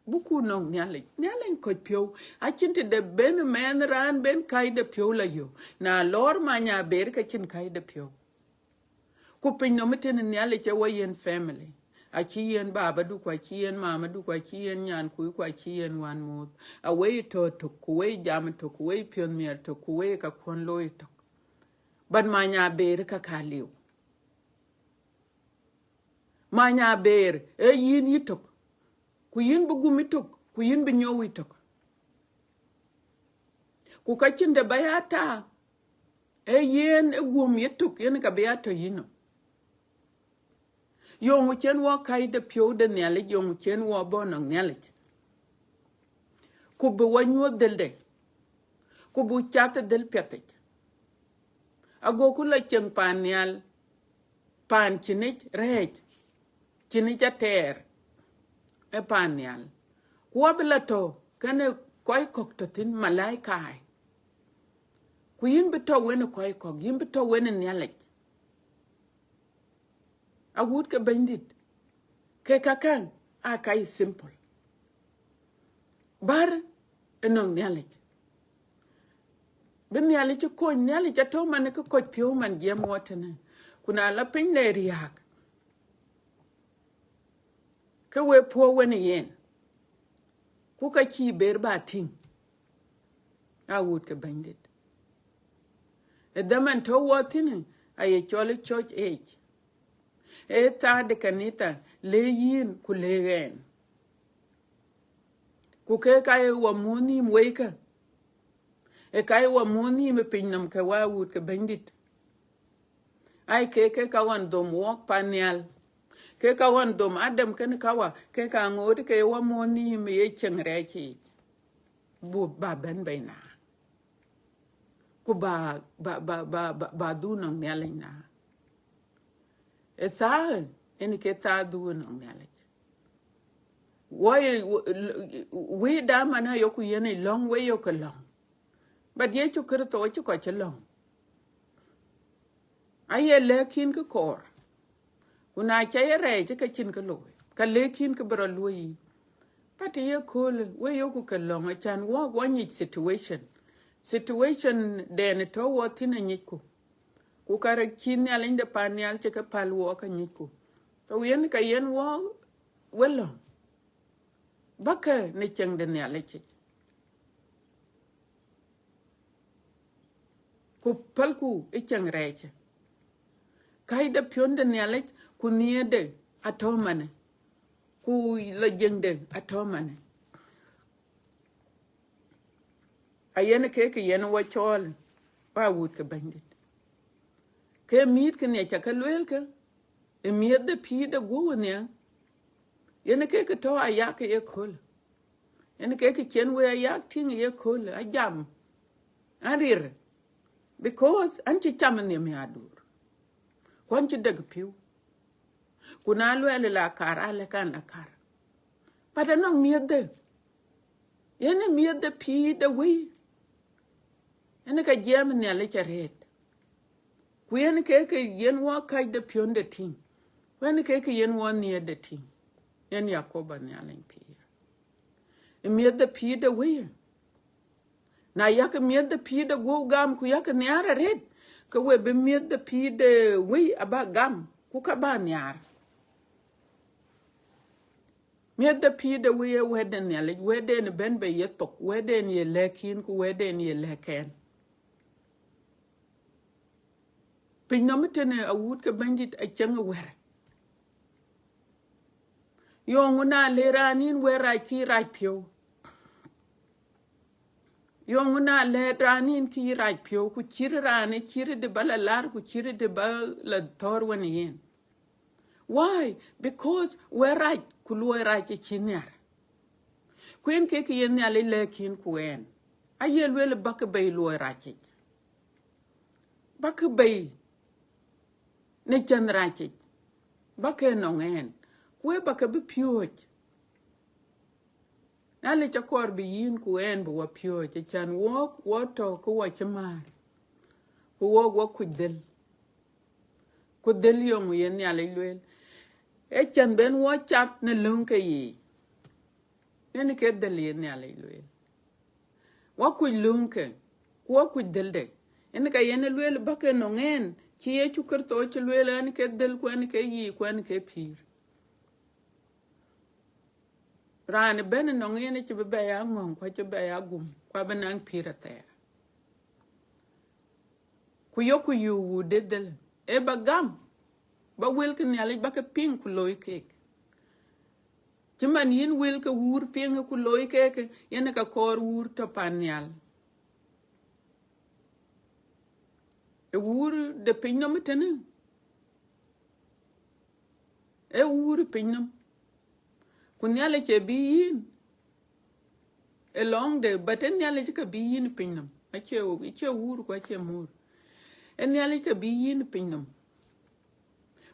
Buku nɔŋ Nhialic. Nhialic kɔc piɔ̈u. Acïn të de ben mɛnh raan ben kacde piɔ̈u la yök. Na lɔɔr many aber ke cïn kacde piɔ̈u. Ku piny nɔm tënë Nhialic ë wɔ yiɛ̈n family. Acï yiɛ̈n babadu, ku acï yiɛ̈n mamadu, ku acï yiɛ̈n nyankui, ku acï yiɛ̈n wänmuuth. Awei tɔ̈ tök, ku wei jam tök, ku wei piɔ̈n miɛt tök, ku wei ka kuɔn looi tök. But many aber ka ka liu. Many aber, ee yïn yïtök. Ku yïn bï gum yïtök, ku yïn bï nyɔu yïtök. Ku ka cïn de ba ya ta, ee yen ë guöm yïtök, yen ka bï ya tɔ̈ yïnɔm. Yöŋ cen wɔ kacde piɔ̈u de Nhialic, yöŋ cen wɔ bɔ̈ nɔŋ Nhialic. Ku bï wɔ nyuɔ̈th dhëlde. Ku buk cath ë dhël piɛthic. Agoku la cieŋ paan nhial, paan cïnic rɛɛc, cïnic atɛɛr ë paan nhial. Ku abï la tɔ̈ kenë kɔc kɔ̈k tɔ̈ thïn, malaikaai. Ku yïn bï tɔ̈ wenë kɔc kɔ̈k, yïn bï tɔ̈ wenë Nhialic. Awut ke Bɛ̈nydït, ke kakäŋ aa ka ye simple. Bär ënɔŋ Nhialic. Bï Nhialic cï kony, Nhialic atɔ̈ man ke kɔc piɔ̈u man jiɛɛm wɔ tënë. Ku na la piny le riääk, ke we puɔ̈u wenë yen. Ku ka cïï ber ba tïŋ. Awut ke Bɛ̈nydït. Ë dhaman tɔ̈ wɔ thïnë, aye cɔl ë church age. Ee thaa de kanitha, le yïn ku le ɣɛn. Ku ke ka ye wɔ muɔ̈th nhïïm wëikë. Ee ka ye wɔ muɔ̈th nhïïm ë piny nɔm ke wa wut ke Bɛ̈nydït. Ai ke ke ka ɣɔn dhom wɔk pan nhial. Ke ka ɣɔn dhom Adam kenë Kawa, ke ka ŋoot ke ye wɔ muɔ̈ɔ̈th nhïïm ye cieŋ rɛɛc yiic. Bu ba bɛ̈n bei na. Ku ba, ba, ba, ba, ba, ba dhuk nɔŋ Nhialic na. Ë thaa, yen ke thaa dhuk nɔŋ Nhialic. Wɔ ye, wëi da man ayoku yen ë lɔ̈ŋ, wek yok ke lɔ̈ŋ. But Yecu Kërtho acï kɔc cï lɔ̈ŋ. Aye lɛ̈k yïn kë kɔɔr. Ku na ca ye rɛɛc, ke cïn kë looi, ka lɛ̈k yïn kë bï rɔt luɔ̈i yïn. But ye köölë, wek yoku ke lɔ̈ŋ, acän wɔ, wɔ nyic situation. Situation den tɔ̈ wɔ thïn anyicku. Ku ka rɛɛc cï Nhialic de pan nhial cï ke päl wɔ ka nyicku. So yen ka yen wɔ, wek lɔ̈ŋ. Bäkë në cieŋ de Nhialic yic. Ku pälku ë cieŋ rɛɛc. Kääc de piɔ̈n de Nhialic, ku nhiëërde atɔ̈ manë. Ku lɔ jiëŋde atɔ̈ manë. Ayen ke kë yen wɔ cɔɔl, wɔ wut ke Bɛ̈nydït. Ke mïïth kë nhiac ca ke lueel ke, ë miëth de pïïr de guɔ̈p ë nhial. Yen ke kë tɔ̈ ayak ye köölë. Yen ke kë cïn wek ayak tïŋ ye köölë, ajam, an rir. Because an cï cam ë nhiam ya aduur. Ku an cï dek pïu. Ku na luɛɛl la kar, alë kan la kar. But anɔŋ miëthde. Yen ë miëth de pïïr de wëi. Yen ë ka jiɛɛm Nhialic arëët. Ku yen ke kë yen wɔ kääc de piɔ̈n de tïŋ. Ku yen ke kë yen wɔ nhiëër de tïŋ. Yen Yakoba Nhialic pïïr. Ë miëth de pïïr de wëi. Na yak miëth de pïïr de guɔ̈p gam, ku yak nhiaar arëët, ke we bï miëth de pïïr de wëi aba gam, ku ka ba nhiaar. Miëth de pïïr de wëi ee wɛ̈t de Nhialic, wɛ̈t den bɛ̈n bei ye thok, wɛ̈t den ye lɛ̈k yïn, ku wɛ̈t den ye lɛ̈k ɛn. Piny nɔm tënë awut ke Bɛ̈nydït acieŋ ë wɛ̈r. Yöŋ na le raan yïn wɛ̈t rac kï rac piɔ̈u. Yöŋ na le raan yïn kï rac piɔ̈u, ku cït raan ë cït de ba la lar, ku cït de ba la thɔ̈r wën yen. Why? Because wɛ̈t rac, ku luɔi rac ë cï nhiar. Ku yen ke kë yen Nhialic lɛ̈k yïn ku ɛn. Aye lueel bäkë bei luɔi rac yic. Bäkë bei në cäŋ rac yic. Bäkë nɔŋ ɛn. Ku ë bäkë bï piööc. Nhialic akɔɔr bï yïn ku ɛn bï wɔ piööc, acän wɔk wɔ tɔ̈ ke wɔ cï määr. Ku wɔk wɔ kuc dhël. Ku dhël yöŋ yen Nhialic lueel. Ee cäŋ ben wɔ cath në löŋ ke yiic. Yen ke dhël yen Nhialic lueel. Wɔ kuc löŋ ke, ku wɔ kuc dhëlde. Yen ka yen lueel bäkë nɔŋ ɛn, cï Yecu Kërtho cï lueel ɛn ke dhël, ku ɛn ke yiic, ku ɛn ke pïïr. Raan bɛ̈n nɔŋ yen acï bï bɛ ya ŋɔ̈ŋ, ku acï bɛ ya gum, ku abï naŋ pïïr athɛɛr. Ku yoku yöök wuur de dhël, ee ba gam, ba wël ke Nhialic ba ke piŋ ku looi keek. Cï man yïn wël ke wuur piŋ ku looi keek, yen ka kɔɔr wuur tɔ̈ pan nhial. Ë wuur de piny nɔm ëtënë. Ee wuur piny nɔm. Ku Nhialic ë bï yïn ë lɔŋde, but ë Nhialic ka bï yïn piny nɔm. Acie, acie wuur ku acie moor. Ë Nhialic ka bï yïn piny nɔm.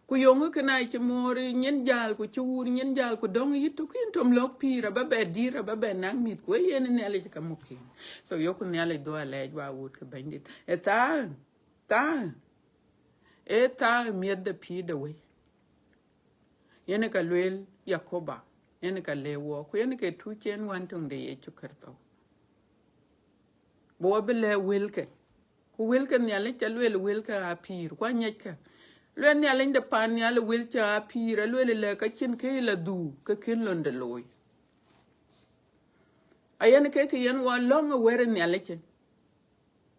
Ku yöŋ kënë acï moor nyin jäl, ku cï wuur nyin jäl, ku dɔ̈ŋ yï tök yïn tom lɔ̈k pïïr, aba bɛ dïr, aba bɛ naŋ mïth, ku ë yen Nhialic ka muk yïn. So yoku Nhialic dhuɔ̈k alɛɛc wa wut ke Bɛ̈nydït. Ë thaa, thaa, ë thaa miëth de pïïr de wëi. Yen ka lueel Yakoba, yen ka le wɔ, ku yen ke tuuc yen wän töŋ de Yecu Kërtho. Bï wɔ bï lɛ̈k wëlke. Ku wëlke Nhialic ca lueel wëlke aa pïïr, ku aŋiɛckë. Lueel Nhialic de pan nhial wël ca aa pïïr, alueel lɛ̈k ka cïn kë la dhuk, ke kën londe looi. Ayen ke kë yen wɔ lɔ̈ŋ ë wɛ̈t ë Nhialic.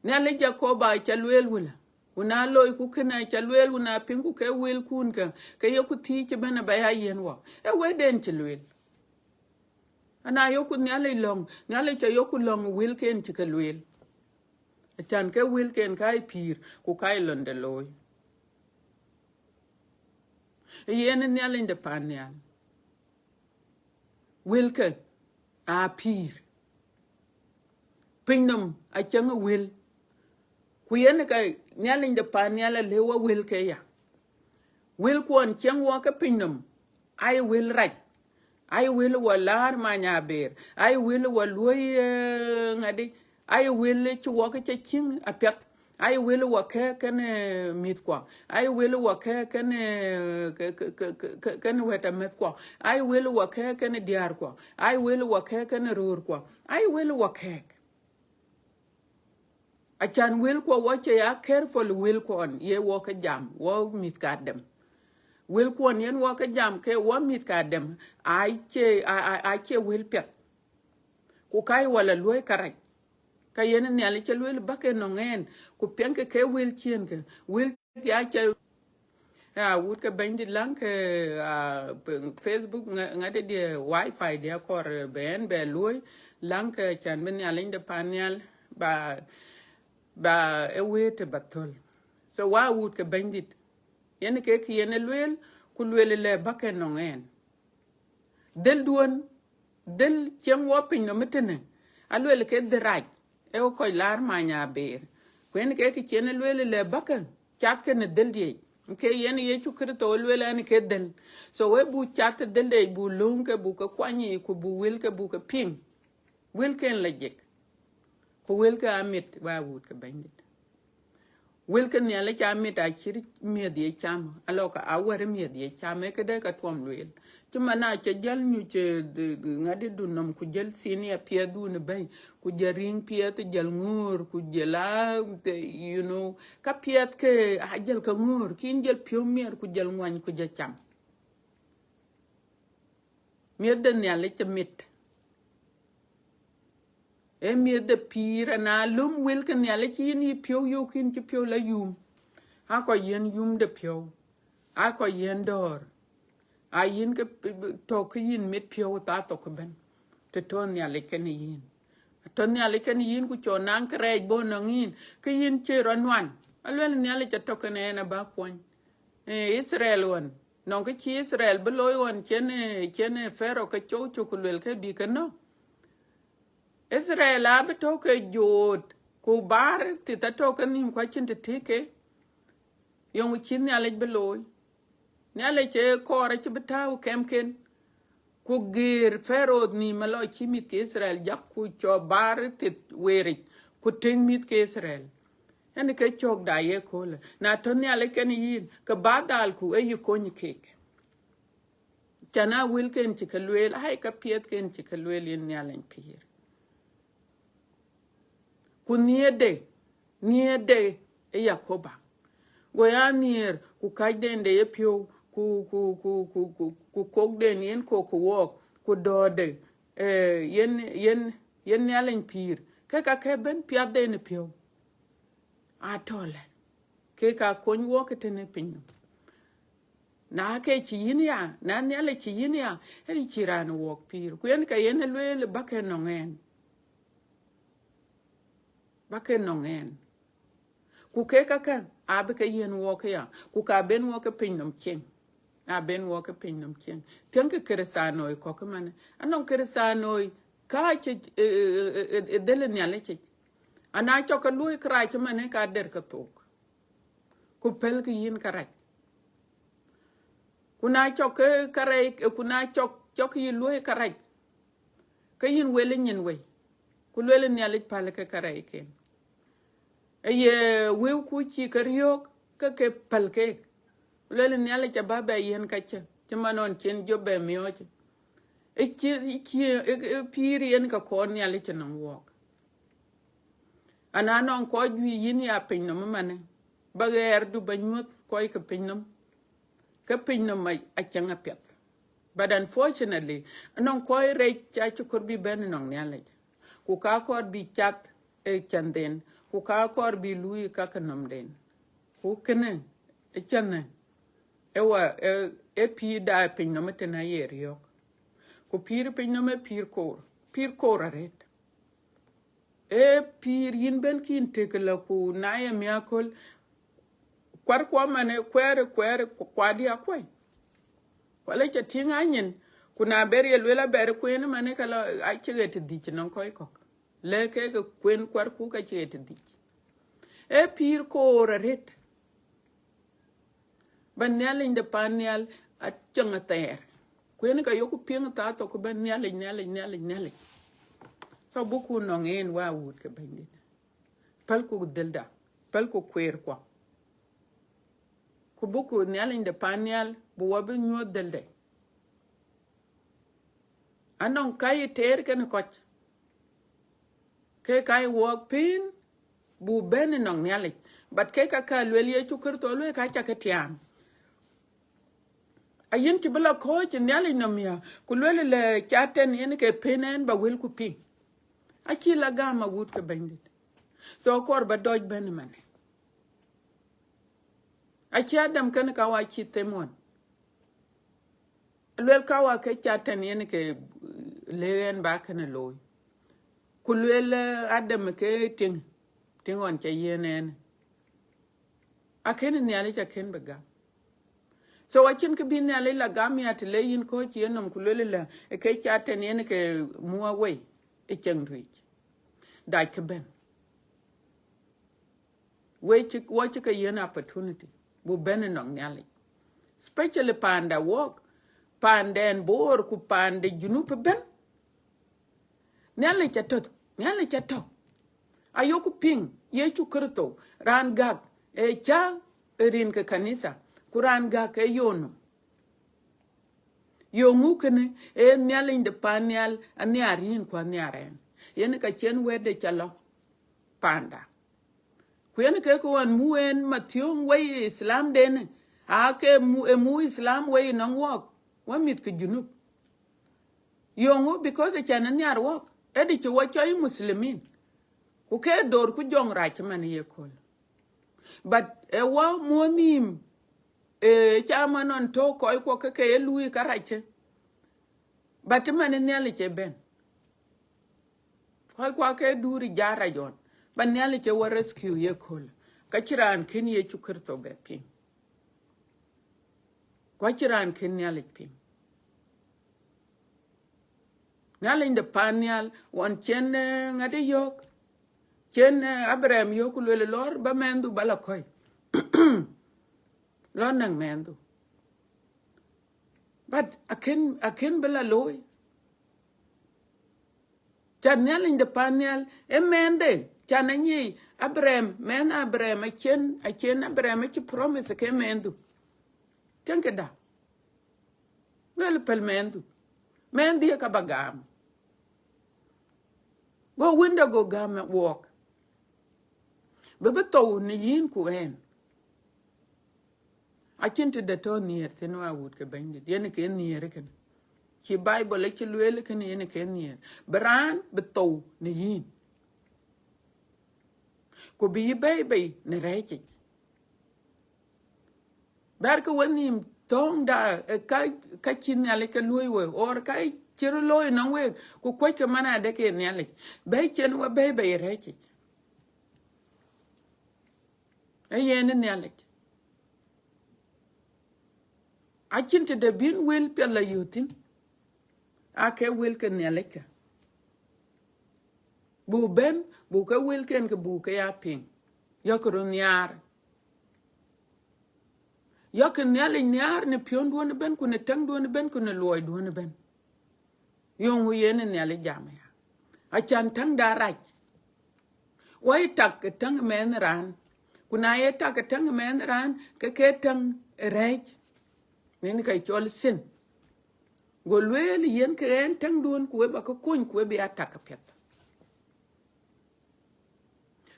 Nhialic Yakoba ca lueel wëlë. Ku na loi ku kënë ca lueel, ku na piŋ ku ke wëlkun ke, ke yoku thiic ëbɛ̈n aba ya yiɛ̈n wɔ. Ee wɛ̈tden cï lueel. Ana yoku Nhialic lɔ̈ŋ, Nhialic ca yoku lɔ̈ŋ wëlken cï ke lueel. Acän ke wëlken ka ye pïïr, ku ka ye londe looi. Yen Nhialic de pan nhial. Wëlke aa pïïr. Pinynhom acieŋ wël. Ku yen ka Nhialic de pan nhial alëu wɔ wëlke ya. Wëlkuɔn cieŋ wɔ ke pinynhom, aye wël rac. Aye wël wɔ laar many aber. Aye wël wɔ luɔi, eh, ŋadi. Aye wël cï wɔ ke cä cieŋ apiɛth. Aye wël wɔ kɛɛk kenë, eh, mïthkuɔ. Aye wël wɔ kɛɛk kenë, eh, ke, ke, ke, ke, ke, kenë wɛ̈t amɛ̈thkuɔ. Aye wël wɔ kɛɛk kenë diäärkuɔ. Aye wël wɔ kɛɛk kenë röörkuɔ. Aye wël wɔ kɛɛk. Acan wëlkuɔ wɔ cie ya careful wëlkuɔn ye wɔ ke jam, wɔ mïth ka Adem. Wëlkuɔn yen wɔ ke jam ke wɔ mïth ka Adem, acie, a, a, acie wël piɛth. Ku ka ye wɔ la luɔi kärɛc. Ka yen Nhialic cä lueel bäk ënɔŋ ɛn, ku piɛŋkë ke wël ciëënkë, wël ya cä, ya wut ke Bɛ̈nydït, läŋkë, ah, pe-, Facebook ŋa-, ŋadï diɛ, wifi diɛ kɔɔr, eh, bɛ ɛn bɛ luɔi, läŋkë can bï Nhialic de pan nhial ba, ba ë wëët ba thöl. So wa wut ke Bɛ̈nydït, yen ke kë yen ë lueel, ku lueel lɛ bäk ënɔŋ ɛn. Dhël duön, dhël cieŋ wɔ pinynhom ëtënë, alueel ke dhël rac, ee kɔc laar many aber. Ku yen ke kë cï en lueel lɛ bäkë cath kenë dhël diɛc. Ke yen Yecu Kërtho lueel ɛn ke dhël. So we buk cath dhël diɛc, buk lööŋ ke buk ke kuany yiic, ku buk wël ke buk ke piŋ. Wëlken la jik. Ku wëlke amit, wa wut ke Bɛ̈nydït. Wëlke Nhialic amit acït miëth ye cam, alɔkë awär miëth ye cam, ee këdë ka tuɔm lueel. Cï man acä jäl nyuc, eh, d-, d-, ŋadï du nɔm, ku jäl thinia piɛth dun bɛ̈i, ku jäl riŋ piɛth jäl ŋöör, ku jäl a, the, you know, ka piɛth ke a jäl ke ŋöör, kin jäl piɔ̈u miɛt, ku jäl ŋuany, ku jäl cam. Miëth de Nhialic amit. Ee miëth de pïïr, ana löm wëlke Nhialic yïn yï piɔ̈u yök yïn cï piɔ̈u la yum. Aa kɔc yiën yum de piɔ̈u. Aa kɔc yiën dɔ̈ɔ̈r. Aa yïn ke p-, p-, tɔ̈ ke yïn mit piɔ̈u thaa thok ëbɛ̈n. Të tɔ̈ Nhialic kenë yïn. Atɔ̈ Nhialic kenë yïn ku cɔl naŋ kërɛɛc bɔ̈ nɔŋ yïn, ke yïn cie rɔt nuan. Alueel Nhialic atɔ̈ kenë ɛn aba kuɔny. Eh, Itharel ɣɔn, nɔŋ kë cï Itharel bï looi ɣɔn cïn, eh, cïn, eh, Pharaoh ke cou cök ku luel ke bï ke nɔ̈k. Itharel abï tɔ̈ ke joot, ku baar thith atɔ̈ ke nïïm ku acïn të tëk ke. Yöŋ cï Nhialic bï looi. Nhialic ee kɔɔr acï bï tääu kɛmken. Ku gëër Pharaoh nïïm alɔ cï mïth ke Itharel jak ku cɔl baar thith weric, ku tëŋ mïth ke Itharel. Ënë ke cökda ye köölë. Na tɔ̈ Nhialic kenë yïn, ke ba dhal ku ë yï kony kek. Cän a wëlken cï ke lueel, ai, ka piɛthken cï ke lueel yen Nhialic pïïr. Ku nhiëërde, nhiëërde ë Yakoba. Go ya nhiëër, ku kacden de ye piɔ̈u, ku, ku, ku, ku, ku, ku kokden yen kok ke wɔɔk, ku dɔ̈ɔ̈rde, eh, yen, yen, yen Nhialic pïïr. Ke ka ke bɛ̈n piathden ë piɔ̈u. Atɔ̈ lɛ. Ke ka kony wɔɔk ëtënë pinynhom. Na ke cï yïn ya, na Nhialic cï yïn ya, ënë cï raan wɔɔk pïïr. Ku yen ka yen ë lueel bäk ënɔŋ ɛn. Bäk ënɔŋ ɛn. Ku kek käkë, abï ke yiën wɔɔk ya. Ku ka ben wɔɔk ke pinynhom cieŋ. Aben wɔɔk ke pinynhom cieŋ. Tiɛŋkë Kërëthänooi kɔ̈k ëmënë. Anɔŋ Kërëthänooi ka cï, ë, ë, ë, ë, ë dhël Nhialic yic. Ana cɔk ke luɔi kërac ëmënë ka der ke thok. Ku pälkï yïn kërac. Ku na cɔk ke kärɛc, ku na cɔk, cɔk yï luɔi kërac, ke yïn wel ë nyin wei, ku lueel Nhialic päl ke kärɛcken. Aye wëu ku cï ke riɔ̈ɔ̈k, ke ke päl keek. Ku lueel Nhialic abä bɛ yiën ka cë, cï man ɣɔn cïn jɔ bɛ miɔɔc. Ë cï, ë cï, ë, ë pïïr yen ka kɔɔr Nhialic ënɔŋ wɔɔk. Ana nɔŋ kɔc juëc yïn ya pinynhom ëmënë, ba ɣɛɛrdu ba nyuɔ̈th kɔc ke pinynhom, ke pinynhom a, acäŋ apiɛth. But unfortunately, anɔŋ kɔc rɛc acï kɔɔr bï bɛ̈n ënɔŋ Nhialic. Ku ka kɔɔr bï cath ë cänden, ku ka kɔɔr bï luui ka ke nɔmden. Ku kënë, ë cänë, ë wa, ë, ë pïïrda pinynhom ëtënë aye riɔ̈ɔ̈k. Ku pïïr pinynhom ë pïïr koor, pïïr koor arëët. Ee pïïr yïn ben kïn tëk lɔ ku na ye miäköl, kuarkuɔ man ë kuɛɛr, kuɛɛr, ku-, kuardiɛ̈ akuɔ̈c. Wala ca tïŋ anyin, ku na ber ye luel aber kuen, mane ka lɔ acï ɣet dhïc nɔŋ kɔc kɔ̈k. Lɛ̈k ke ke kuen kuarku ka cï ɣet dhïc. Ee pïïr koor arët. Ba Nhialic de pan nhial acieŋ athɛɛr. Ku yen ka yok piŋ thaa thok ku ba Nhialic, Nhialic, Nhialic, Nhialic. So buku nɔŋ en wa wut ke Bɛ̈nydït. Pälku dhëlda, pälku kueerkua. Ku buku Nhialic de pan nhial, bu wa bï nyuɔɔth dhëlde. Anɔŋ ka ye teer kenë kɔc. Ke ka ye wɔɔk piny, bu bɛ̈n ënɔŋ Nhialic. But ke ka ka luel Yecu Kërtho luel ka ca ke tiaam. Ayen cï bï lɔ kɔ̈ɔ̈c ë Nhialic nɔm ya, ku luel lɛ ca tɛ̈n yen ke pën ɛn ba wëlku piŋ. Acï la gam awut ke Bɛ̈nydït. So kɔɔr ba dɔc bɛ̈n ëmënë. Acï Adam kenë ka wa cï them ɣɔn. Luel ka wa ke ca tɛ̈n yen ke lëk ɛn ba kënë looi. Ku luel, eh, Adam ke tiŋ, tiŋ ɣɔn ca yiën ɛn. Akënë Nhialic akën bï gam. So acïn kë bï Nhialic la gam ya të le yïn kɔ̈ɔ̈c yen nɔm ku luel lɛ, ë ke ca tɛ̈n yen ke muk awei ë cieŋ tuic. Dac kë bɛ̈n. We cï, wa cï ke yiën opportunity, bu bɛ̈n ënɔŋ Nhialic. Especially panda wɔɔk, panden Bor ku pande Junub ëbɛ̈n. Nhialic atɔ̈, Nhialic atɔ̈. Ayoku piŋ, Yecu Kërtho, raan gäk, ee ca rin ke kanitha, ku raan gäk ee yono. Yoŋu kënë, ee Nhialic de pan nhial, anhiar yïn ku anhiar ɛn. Yen ka cïn wɛ̈tde ca lɔ panda. Ku yen ke kë ɣɔn muk en mathiöŋ wei Islam den, aa ke mu, e muk Islam wei nɔŋ wɔɔk, wa mïth ke Junub. Yoŋu, because acän nhiar wɔɔk, ëdï cï wa cɔl Muslimin. Ku ke dor ku jɔŋ rac man ye köl. But e wa muɔ̈th nïïm, e ca man ɣɔn tɔ̈ kɔc kuɔ ke ke ye luui ka rac cë. But man Nhialic ë bɛ̈n. Kɔc kuɔ ke duuri ja rac ɣɔn. But Nhialic ë wa rescue ye köl. Ka cï raan kën Yecu Kërtho bɛ piŋ. Ku acï raan kën Nhialic piŋ. Nhialic de pan nhial, ɣɔn cïn, eh, ŋadï yök. Cïn, eh, Abraham yök ku luel lɔr ba mɛnhdu ba la kɔ̈i. Lɔ näk mɛnhdu. But akën, akën bï la looi. Can Nhialic de pan nhial, e mɛnhde, can anyic Abraham, mɛnh Abraham, acïn, acïn Abraham acï promise ke mɛnhdu. Tëŋ këda. Luel pɛl mɛnhdu. Mɛnhdi ka ba gam. Go wënda go gam wɔɔk. Bï bï thou në yïn ku ɛn. Acïn të de tɔ̈ nhiëër thïn wa wut ke Bɛ̈nydït. Yen ke nhiëër kënë. Cï Bible acï lueel kënë yen ke nhiëër. Bï raan bï thou në yïn. Ku bï yï bɛ̈i bei në rɛ̈ɛ̈cic. Bɛ̈ɛ̈rkë wenhïïm thöŋda, eh, ka, ka cï Nhialic ke luöi we, or ka cï röt looi nɔŋ week, ku kuɔckë man adë ke Nhialic. Bɛ̈i cïn we bɛ̈i bei rɛ̈ɛ̈cic. Ee yen ë Nhialic. Acïn të de bïn wël piɛth la yök thïn. Aa ke wël ke Nhialic kä. Buk bɛ̈n, buk ke wëlken ke buk ke ya piŋ. Yɔ̈kkë röt nhiaar. Yɔ̈kkë Nhialic nhiaar në piɔ̈nduön ëbɛ̈n, ku në täŋduön ëbɛ̈n, ku në luɔiduön ëbɛ̈n. Yöŋ yen ë Nhialic jam aya. Acan täŋda rac. Wa ye tak ë täŋ ë mɛnh raan. Ku na ye tak ë täŋ ë mɛnh raan, ke ke täŋ ë rɛ̈ɛ̈c. Yen ka cɔl sin. Go lueel yen ke ɣɛn täŋduön, ku we ba ke kony, ku we bï ya tak apiɛth.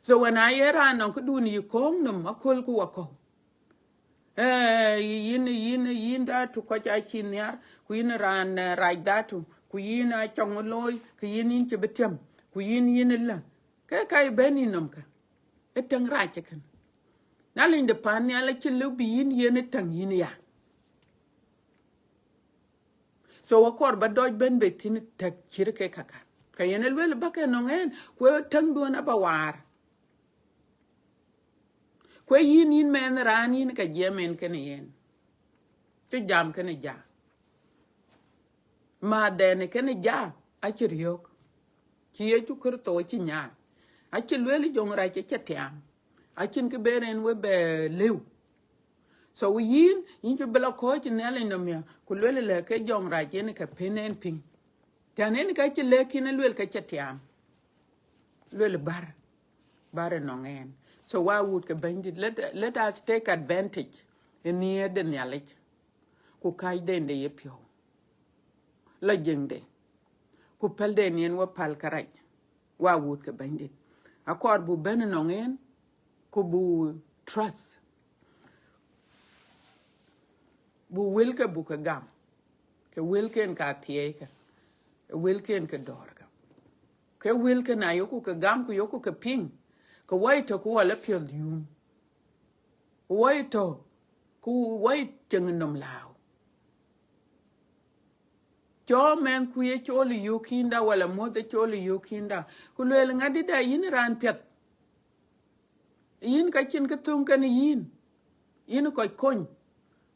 So when a ye raan nɔŋ këdun yï kɔ̈ɔ̈ŋ nɔm aköl ku wakɔ̈u. Eh, yïn, yïn, yïn dhatu kɔc acï nhiar, ku yïn raan, eh, rac dhatu, ku yïn acɔŋ looi, ku yïn, yïn cï bï tiam, ku yïn, yïn ëlä. Ke ka ye bɛ̈n yï nɔm kä. Ë täŋ rac ëkën. Nhialic de pan nhial acï lëu bï yïn yen ë täŋ yïn ya. So akɔɔr ba dɔc bɛ̈n bei thïn tɛ̈k cït ke kaka. Ka yen ë lueel ba ke nɔŋ ɛn, ku ë täŋduön aba waar. Ku ë yïn, yïn mɛnh raan yïn ka jiɛɛm en kënë yen. Cï jam kënë ja. Madhɛn kënë ja, acï riɔ̈ɔ̈k. Cï Yecu Kërtho acï nyaai. Acï lueel jɔŋrac acï tiaam. Acïn kë bɛ̈n en we bɛ lëu. So yïn, yïn cï bï lɔ kɔ̈ɔ̈c Nhialic nɔm ya, ku lueel lɛ ke jɔŋrac yen ke pën en piŋ. Tɛ̈n en ka cï lɛ̈k yïn lueel ke cï tiaam. Lueel bär, bär ënɔŋ ɛn. So wa wut ke Bɛ̈nydït, let, let us take advantage ë nhiëër de Nhialic, ku kääc den de yepiɔ̈u. La jiëŋde, ku pɛ̈l den yen we päl kärac, wa wut ke Bɛ̈nydït. Akɔɔr bu bɛ̈n ënɔŋ en, ku bu trust. Bu wëlke bu ke gam, ke wëlken ka thiëëckë, ke wëlken ke dɔ̈ɔ̈rkë. Ke wëlke na yoku ke gam ku yoku ke piŋ, ke wai tɔ̈ ku wala piɔ̈th yum. Wai tɔ̈ ku wai ceŋ nɔm lääu. Cɔk mɛnhkui ë col ë yök yïnda, wala muɔ̈th ë col ë yök yïnda, ku lueel ŋadï da yïn raan piɛth. Yïn ka cïn kë thöŋ kenë yïn, yïn kɔc kony.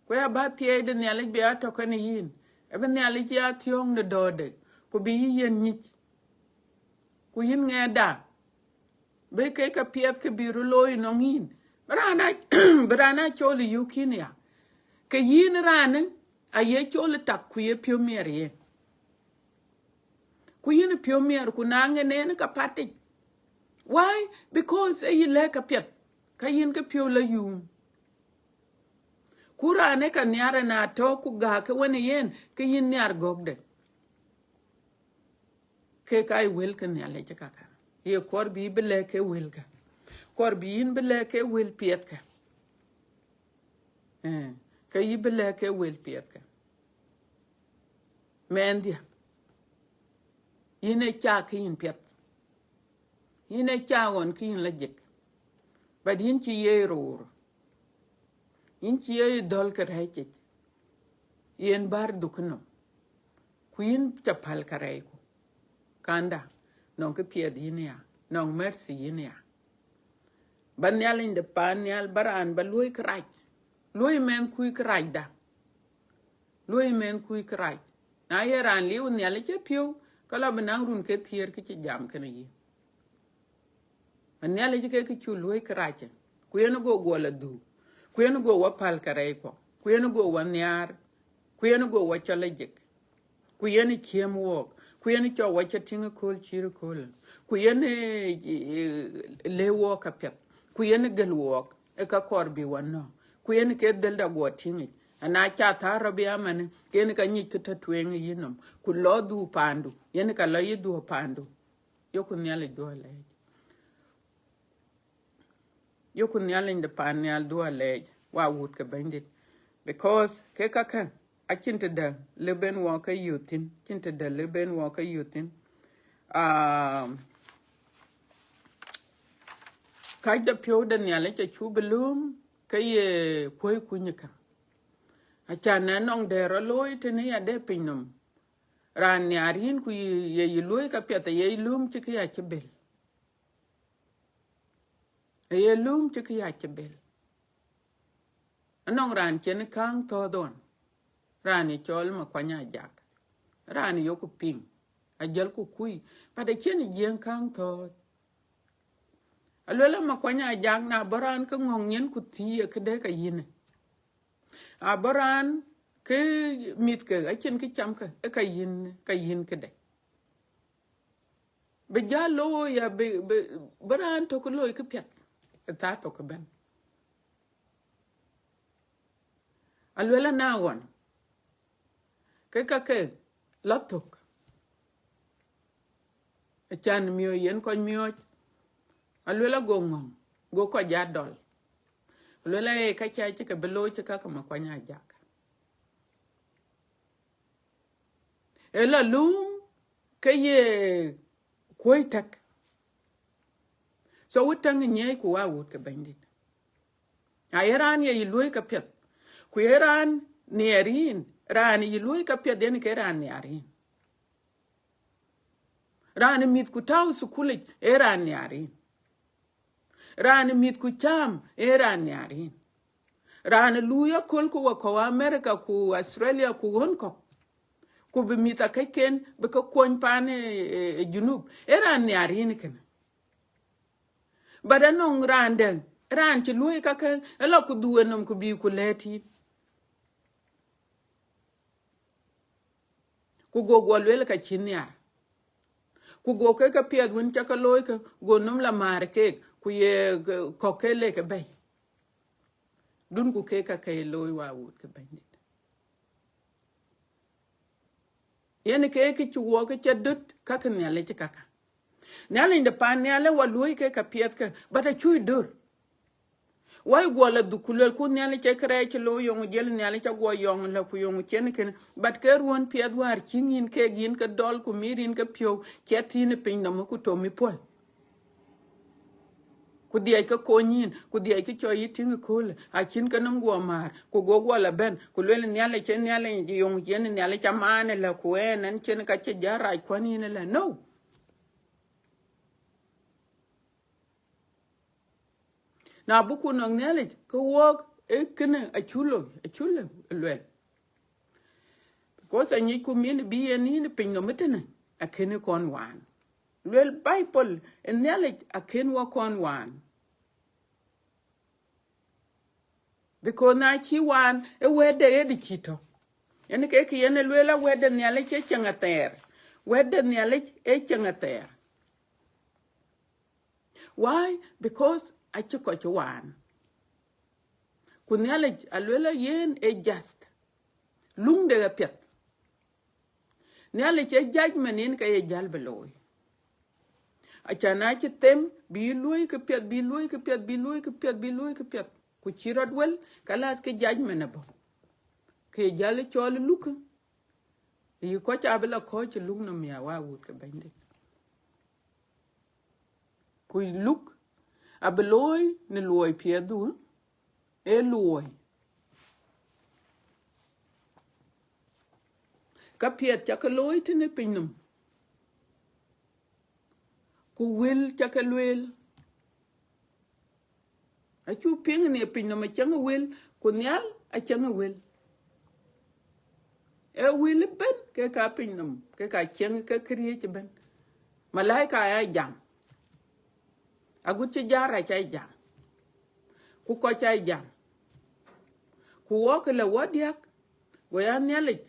Ku ya bä thiëëc de Nhialic bï a tɔ̈ kenë yïn, abï Nhialic ya thiɔ̈ɔ̈ŋ në dɔ̈ɔ̈rde, ku bï yï yen nyic. Ku yïn ŋɛɛtda, bï kek ke piɛth ke bï röt looi ënɔŋ yïn, bï raan a, bï raan a col ë yök yïn ya. Ke yïn raanë, aye col ë tak ku ye piɔ̈u miɛt yen. Ku yïn piɔ̈u miɛt, ku na ŋen en ka patic. Why? Because ë yï lɛ̈k ka piɛth, ka yïn ke piɔ̈u la yum. Ku raan ë ka nhiar ë na tɔ̈ ku gääk ke wën ë yen, ke yïn nhiar gɔ̈kde. Kek aa wël ke Nhialic ë kakä. Ye kɔɔr bï yï bï lɛ̈k ke wëlkä. Kɔɔr bï yïn bï lɛ̈k ke wël piɛthkä. Eh, ke yï bï lɛ̈k ke wël piɛthkä. Mɛnhdiɛ̈, yïn ë cak ke yïn piɛth. Yïn ë cak ɣɔn ke yïn la jik. But yïn cï ye roor. Yïn cï ye dhɔ̈l ke rɛ̈ɛ̈c yic. Yen bär dhuk nɔm. Ku yïn ca päl kärɛcku. Kanda, nɔŋ kë piɛth yïn ya, nɔŋ mercy yïn ya. Ba Nhialic de paan nhial, ba raan ba luɔ̈i kërac. Luɔ̈i mɛnhkui këracda. Luɔ̈i mɛnhkui kërac. Na ye raan liu Nhialic ë piɔ̈u, ke lɔ bï naŋ run ke thiëër kë cï jam kenë yï. Nhialic ke kë cuk luɔ̈i këracë, ku yen go guɔ la dhuk, ku yen go wa päl kärɛckuɔ, ku yen go wa nhiaar, ku yen go wa cɔl ajik, ku yen ciëm wook, ku yen cɔk wa ca tïŋ ëkööl cït ëköölë, ku yen, eh, eh, lëu wook apiɛth, ku yen gël wook ë ka kɔɔr bï wa nɔ̈k, ku yen ke dhëlda guɔ tïŋ yic. Ana ca thäär rɔt bï amanë, ke yen ka nyic kë tɔ̈ tueŋ ë yïnɔm, ku lɔ dhuk paandu, yen ka lɔ yï dhuk paandu. Yoku Nhialic dhuɔ̈k alɛɛc. Yoku Nhialic de paan nhial dhuɔ̈k alɛɛc, wa wut ke Bɛ̈nydït. Because ke kakä, acïn tëdɛ̈ lëu bï wɔ ke yök thïn, cïn tëdɛ̈ lëu bï wɔ ke yök thïn. Um, kääc de piɔ̈u de Nhialic acuk bï lööm, ke ye kuɔ̈i kuny ë kä. Acan na nɔŋ dɛ̈ rɔt looi tënë ya de pinynɔm. Raan nhiaar yïn ku ye, ye yï luɔ̈i ka piɛth, aye lööm cï kë ya cï bɛ̈l. Aye lööm cï kë ya cï bɛ̈l. Anɔŋ raan cïn kääŋ thɔ̈ɔ̈th ɣɔn. Raan ë cɔl Makuany Ajak. Raan ë yoku piŋ. Ajälku kuc. But acïn jiëŋ kääŋ thɔ̈ɔ̈th. Aluel a Makuany Ajak na bɔ̈ raan ke ŋɔ̈ŋ nyin ku thii ë këde ka yïnë. A bɔ̈ raan ke mïthke, acïn kë camkë, ë ka yïn, ka yïn këde. Bï jäl looi ya, bï, bï, bï raan tök looi kë piɛth, ë thaa thok ëbɛ̈n. Aluel a na ɣɔn, ke ka ke la thök. Acan miɔ̈c yen kɔc miɔ̈c. Aluel a go ŋɔ̈ŋ, go kɔc ya dɔl. Aluel a ee ka ca cï ke bï looi cï ka ke Makuany Ajak. Ë la lööm ke ye kuɔ̈i täk. So wut täŋ ë nyiɛɛc ku wa wut ke Bɛ̈nydït. Aye raan ye yï luɔ̈i ka piɛth. Ku ye raan nhiɛɛr yïn, raan yï luɔ̈i ka piɛth yen ke raan nhiaar yïn. Raan mïthku tääu thukul yic, ee raan nhiaar yïn. Raan mïthku cääm, ee raan nhiaar yïn. Raan luui aköl ku wakɔ̈u America ku Australia ku ɣön kɔ̈k. Ku bï mïth akëcken bï ke kuɔny paan ë, ë, ë Junub. Ee raan nhiaar yïn kënë. But anɔŋ raan dɛ̈, raan cï luɔ̈i kakë, ë la ku dhuëëŋ nɔm ku bï ku lɛ̈ɛ̈t yïn. Ku go guɔ lueel ka cï nhiaar. Ku go ke ke piɛth wën ca ke looi ke, go nɔm la määr keek, ku ye, eh, kɔ̈k ke lek ë bɛ̈i. Dun ku keek ka ke looi wa wut ke Bɛ̈nydït. Yen ke kë cï wɔ ke ca döt ka ke Nhialic kaka. Nhialic de paan nhial ë wa luɔ̈i ke ka piɛth ke, but acuk döt. Wai guɔ la dhuk ku luel ku Nhialic ë kërɛɛc cï looi yɔŋ jël Nhialic aguɔ yɔŋ la ku yɔŋ cien kënë. But ke ruɔ̈n piɛth wäär cï yïn keek yïn ke dɔl ku mïïr yïn ke piɔ̈u, ciɛth yïn ë piny nɔm ku tom ë puɔ̈l. Ku dhiɛc ke kony yïn, ku dhiɛc ke cɔɔc yï tïŋ ëköölë, acïn ke nɔm guɔ määr, ku go guɔ la bɛ̈n, ku luel Nhialic ë Nhialic yɔŋ cien Nhialic amaan ë la ku ɛn ɛn cien ka cï jäl rac kuan yïn ë la. No. Na bï ku nɔŋ Nhialic, ke wɔɔk ë kënë acuk loi, acuk loi luel. Because anyic ku min bï yen yïn piny nɔm ëtënë, akënë kɔn waan. Luel Bible, ë Nhialic akën wɔ kɔn waan. Because na cï waan, ë wɛ̈tde ë dï cï tɔ̈. Yen ke kë yen ë lueel a wɛ̈tde Nhialic ë cieŋ athɛɛr. Wɛ̈tde Nhialic ë cieŋ athɛɛr. Why? Because acï kɔc waan. Ku Nhialic aluel a yen ë just. Luŋde apiɛth. Nhialic ë judgment yen ke ye jäl bï looi. Acan acï them, bï luɔ̈i këpiɛth, bï luɔ̈i këpiɛth, bï luɔ̈i këpiɛth, bï luɔ̈i këpiɛth. Ku cï rɔt wel, ka lath ke judgment abɔ̈. Ke ye jäl cɔl luk. Yï kɔc abï la kɔ̈ɔ̈c cï luk nɔm ya wa wut ke Bɛ̈nydït. Ku luk abï looi në luɔi piɛthdu, ee luɔi. Ka piɛth ca ke looi tënë piny nɔm. Ku wël ca ke lueel. Acuk piŋ në piny nɔm acieŋ ë wël, ku nhial acieŋ ë wël. Ee wël ëbën ke ka piny nɔm, ke ka cieŋ ke këriëëc ëbën. Malaika aa jam. Agut cï jäl rac aa jam. Ku kɔc aa jam. Ku wɔk ëlë wɔ diäk, go ya Nhialic,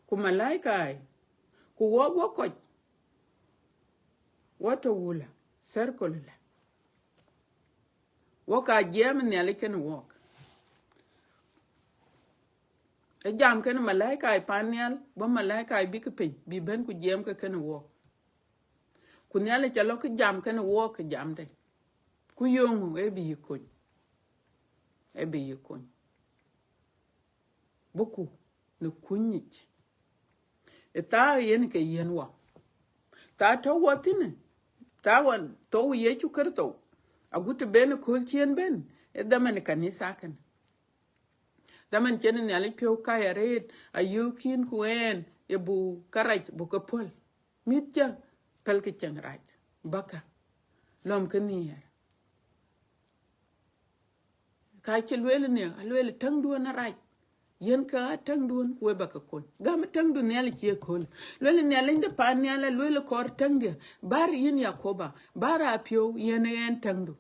ku malaika aa, ku wɔk wɔ kɔc, wɔ tɔ̈ wulë, circle ëlë. Wɔ ka jiɛɛm Nhialic kenë wɔk. Ë jam kenë malaika ë pan nhial, bɔ̈ malaika ë bïk piny, bï bɛ̈n ku jiɛɛm ke kenë wɔk. Ku Nhialic alɔ kë jam kenë wɔk kë jamde. Ku yöŋö ë bï yï kony. Ë bï yï kony. Buku në kuny yic. Ë thaa yen ke yiën wɔ. Thaa tɔ̈ wɔ thïnë, thaa wɔ thou Yecu Kërtho, agut të ben ëkööl cï en ben, ë dhaman ë kanitha kënë. Dhaman cïn Nhialic piɔ̈u kai arëët, ayöök yïn ku ɛn, ye bu kärac bu ke puɔ̈l. Mïth cä pälkï cieŋ rac, bäkkä, lɔ̈mkï nhiɛɛr. Ka cï lueel nhiɛɛr, alueel täŋduön arac. Yen ke aa täŋduön ku we bä ke kony. Gäm täŋdu Nhialic ye kööl. Lueel Nhialic de paan nhial, alueel kɔɔr täŋdiɛ̈. Bär yïn Yakoba, bär apiɔ̈u yen ë ɛn täŋdu.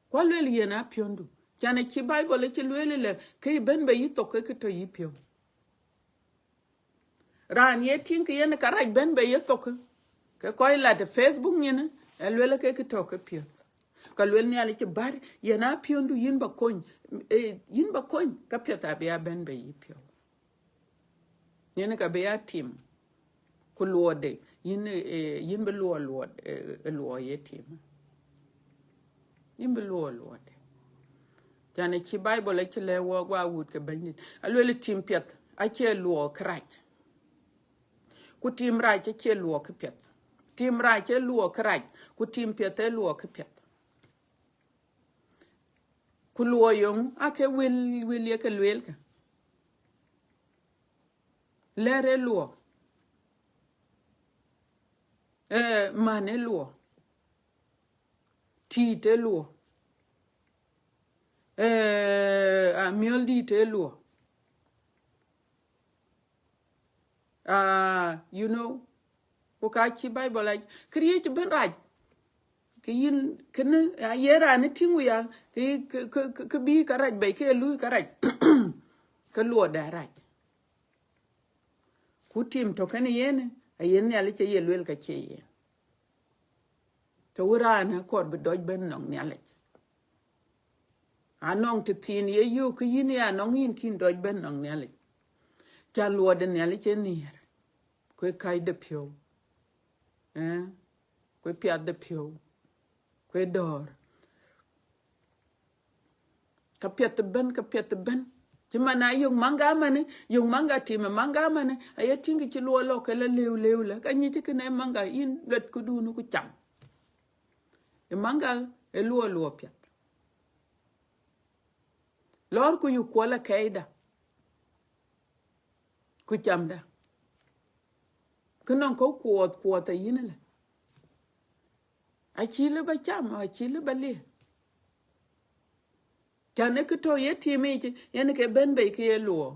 Ku alueel yen apiɔ̈ndu. Can acï Bible acï lueel ëlë, ke yï bɛ̈n bɛ yï thok ke kë tɔ̈ yï piɔ̈u. Raan ye tïŋ ke yen kärac bɛ̈n bɛ ye thok, ke kɔc lat ë Facebook nyin, alueel ke kë tɔ̈ ke piɔ̈th. Ka lueel Nhialic cï bär, yen apiɔ̈ndu yïn bä kony, eh, yïn bä kony, ka piɛth abï ya bɛ̈n bɛ yï piɔ̈u. Yen ka bï ya tim. Ku luɔɔde, yïn, eh, yïn bï luɔɔ luɔɔd, eh, luɔɔ ye tim. Yïn bï luɔɔ luɔɔde. Can acï Bible acï lɛ̈k wɔk wa wut ke Bɛ̈nydït. Alueel tim piɛth, acie luɔɔ kërac. Ku tim rac acie luɔɔ këpiɛth. Tim rac ee luɔɔ kërac, ku tim piɛth ee luɔɔ këpiɛth. Ku luɔɔ yöŋ ake wël, wël ye ke lueel ke. Lɛ̈r ee luɔɔ. Eh, man ee luɔɔ. Tiit ee luɔɔ. Eh, amiɔl dït ee luɔɔ. Ah, you know, ku ka cï Bible a këriëëc bɛ̈n rac. Kë yïn kënë, aye raan ë tïŋ wïya, kë, kë, kë, kë, kë bï ka rac bei, kë ye luui ka rac, ke luɔɔdɛ rac. Ku tim tɔ̈ kënë yen, aye Nhialic aye lueel ka cie yen. Të wï raan ë kɔɔr bï dɔc bɛ̈n nɔŋ Nhialic. Anɔŋ të thiin ye yök kë yïn ya nɔŋ yïn kïn dɔc bɛ̈n nɔŋ Nhialic. Ca luɔɔdë Nhialic ë nhiëër, ku ë kac de piɔ̈u, eh, ku ë piath de piɔ̈u, ku ë dɔ̈ɔ̈r. Ka piɛth ëbɛ̈n, ka piɛth ëbɛ̈n. Cï man a yök manga manë, yök manga tim ë manga manë, aye tïŋ kë cï luɔɔ lɔ ke la lëu lëu la. Ka nyic kënë manga yïn luɛt këdun ku cam. Ë manga ë luɔɔ luɔɔ piɛth. Lɔɔr ku yök kuɔl akɛɛida, ku camda. Kë nɔŋ kɔ̈u kuɔɔth, kuɔɔth ayïn ëlë. Acï lë ba cam, acï lë ba lië. Cän ë kë tɔ̈ ye tim yic, yen ke bɛ̈n bei ke ye luɔɔ.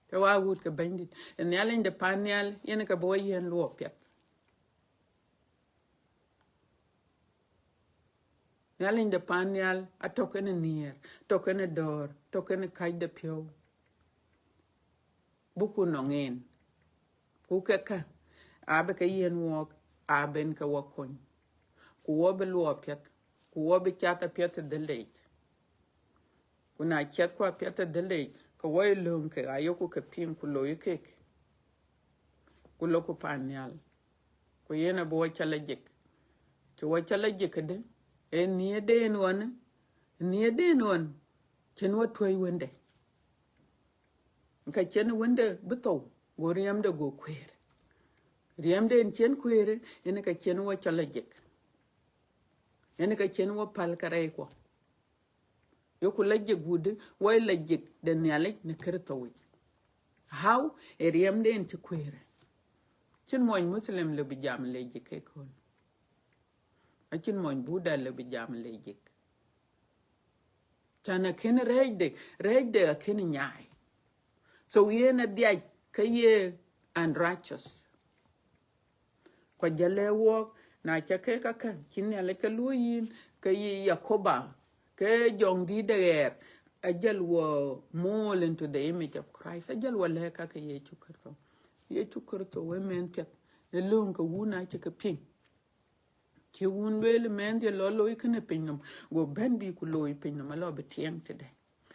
Ke wa wut ke Bɛ̈nydït. Ë Nhialic de pan nhial, yen ke bï wa yiɛ̈n luɔɔ piɛth. Nhialic de pan nhial, atɔ̈ kënë nhiëër, tɔ̈ kënë dɔ̈ɔ̈r, tɔ̈ kënë kac de piɔ̈u. Buku nɔŋ en. Ku ke kä, abï ke yiɛ̈n wɔɔk, abï ke wa kony. Ku wa bï luɔɔ piɛth, ku wa bï cath apiɛth ë dhël yic. Ku na ciɛthku apiɛth ë dhël yic, ke wa ye lööŋ kek, ayoku ke piŋ, ku looi kek. Ku loku pan nhial. Ku yen abï wa cɔl ajik. Cï wa cɔl ajik këdë, ee nhiëërden ɣɔn, nhiëërden ɣɔn, cïn wa tuɔ̈c wënde. Ka cïn wënde bï thou, go riɛmde go kuëër. Riɛmden cïn kuëër, yen ka cïn wa cɔl ajik. Yen ka cïn wa päl kärɛckuɔ. Yoku la jik wudë, wa la jik de Nhialic në Kërtho yic. How? Ee riɛmden cï kuëër. Cïn mony Muslim lëu bï jam le jik ke kööl. Acïn mony Buddha lëu bï jam le jik. Cän akën rɛɛcde, rɛɛcde akën nyaai. So yen adhiac ke ye unrighteous. Ku ajäl lɛ̈k wɔɔk, na ca ke kakä cï Nhialic ke luɔ̈i yïn, ke yï Yakoba, ke jɔŋdït de ɣɛɛr, ajäl wa mould into the image of Christ. Ajäl wa lɛ̈k ka ke Yecu Kërtho. Yecu Kërtho wë mɛnh piɛth, ë lööŋ ke wun acï ke piŋ. Cï wun lueel mɛnhdiɛ̈ lɔ looi kënë piny nɔm, go bɛ̈n bï ku looi piny nɔm, alɔ bï tiɛŋ tëde.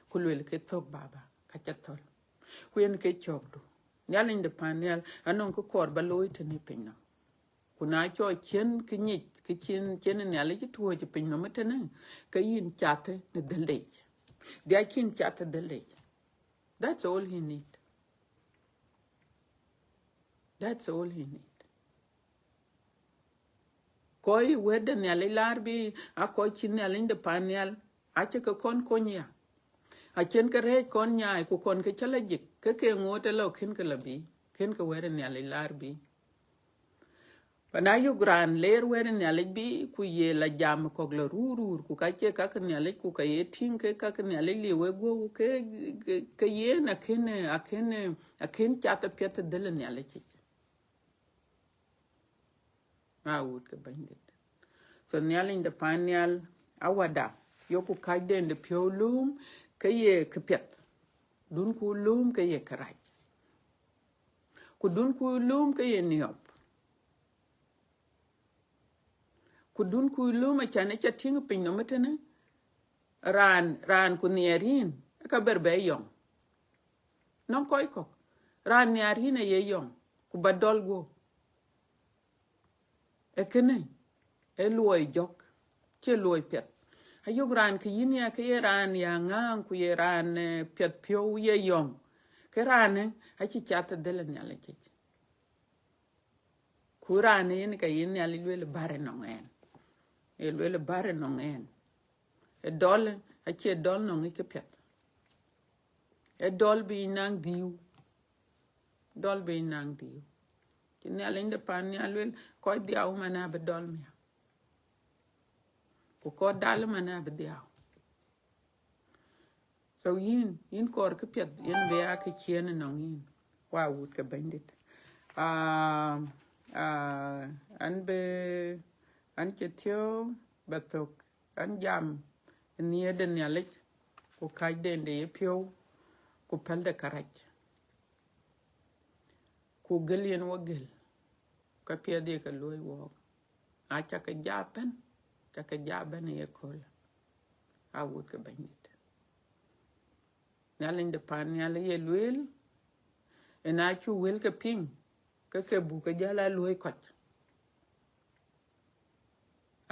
Ku lueel ke thök Baba, ka ca thöl. Ku yen ke cɔ̈kdu. Nhialic de pan nhial, anɔŋ kë kɔɔr ba looi tënë piny nɔm. Ku na cɔk ciën kë nyic, kë cïn, cïn Nhialic cï tuɔ̈ɔ̈c piny nɔm ëtënë, ke yïn cathë në dhël yic. Dhiac kïn cathë dhël yic. That's all he need. That's all he need. Kɔc wɛ̈t de Nhialic laar bï, a kɔc cï Nhialic de pan nhial, acï ke kɔn kony ya. Acïn ke rɛɛc kɔn nyaai, ku kɔn ke cä la jik, ke ke ŋoot ë lɔ kën ke la bï, kën ke wɛ̈t de Nhialic laar bï. Ba na yök raan leer wɛ̈t de Nhialic bï, ku ye la jam kɔ̈k la rur rur, ku ka cie ka ke Nhialic, ku ka ye tïŋ ke ka ke Nhialic liu ë guɔ̈u, ke, ke, ke yen akën, akën, akën cath apiɛth ë dhël ë Nhialic yic. Aa wut ke Bɛ̈nydït. So Nhialic de pan nhial, awada, yoku kacden de piɔ̈u lööm, ke ye këpiɛth. Dunku lööm ke ye kërac. Ku dunku lööm ke ye niɔp. Ku dunku lööm acän ë ca tïŋ piny nɔm ëtënë, raan, raan ku nhiɛɛr yïn, ë ka bɛ̈r bɛ yɔŋ. Nɔŋ kɔc kɔ̈k, raan nhiaar yïn aye yɔŋ, ku ba dɔl guɔ̈p. Ee kënë, ee luɔi jɔ̈k, cie luɔi piɛth. Ayök raan ke yïn ya, ke ye raan ya ŋääŋ, ku ye raan, eh, piɛth piɔ̈u ye yɔŋ. Ke raanë, acï cath ë dhël ë Nhialic yic. Ku raanë yen ka yïn Nhialic lueel bär ënɔŋ ɛn. Ye lueel bär ënɔŋ ɛn. Ë dɔl, acie dɔl nɔŋ yic këpiɛth. Ë dɔl bï yï naŋ dhiu. Dɔl bï yï naŋ dhiu. Cï Nhialic de pan nhial lueel, kɔc dhiau man abï dɔl miäk. Ku kɔc dal man abï dhiau. So yïn, yïn kɔɔr këpiɛth, yen bï ya kë ciëën ënɔŋ yïn. Wa wut ke Bɛ̈nydït. Ah, ah, an bï, an cï thiɔ̈k ba thök, an jam ë nhiëër de Nhialic, ku kacden de yepiɔ̈u, ku päl de kärac, ku gël yen wo gël, ka piɛth ye ke luɔ̈i wɔɔk. Aca ke ja bɛ̈n, ca ke ja bɛ̈n ë yeköölë. A wut ke Bɛ̈nydït. Nhialic de pan nhial ye lueel, ë na cuk wël ke piŋ, ke ke buk ke jäl a luɔ̈i kɔc.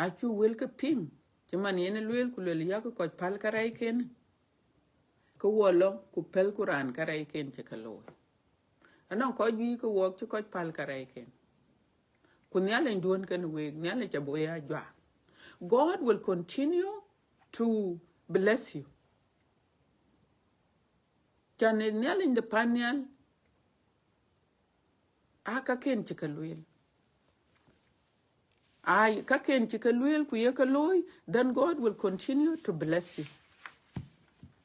Acuk wël ke piŋ, cï man yen lueel, ku lueel, yak kɔc päl kärɛcken, ke wɔ lɔ, ku pälku raan kärɛcken cï ke looi. Anɔŋ kɔc juëc ke wɔɔk cï kɔc päl kärɛcken. Ku Nhialic duɔ̈n kenë week, Nhialic abï we ya juak. God will continue to bless you. Can ë Nhialic de pan nhial, a kaken cï ke lueel. Ai, kaken cï ke lueel, ku ye ke looi, then God will continue to bless you.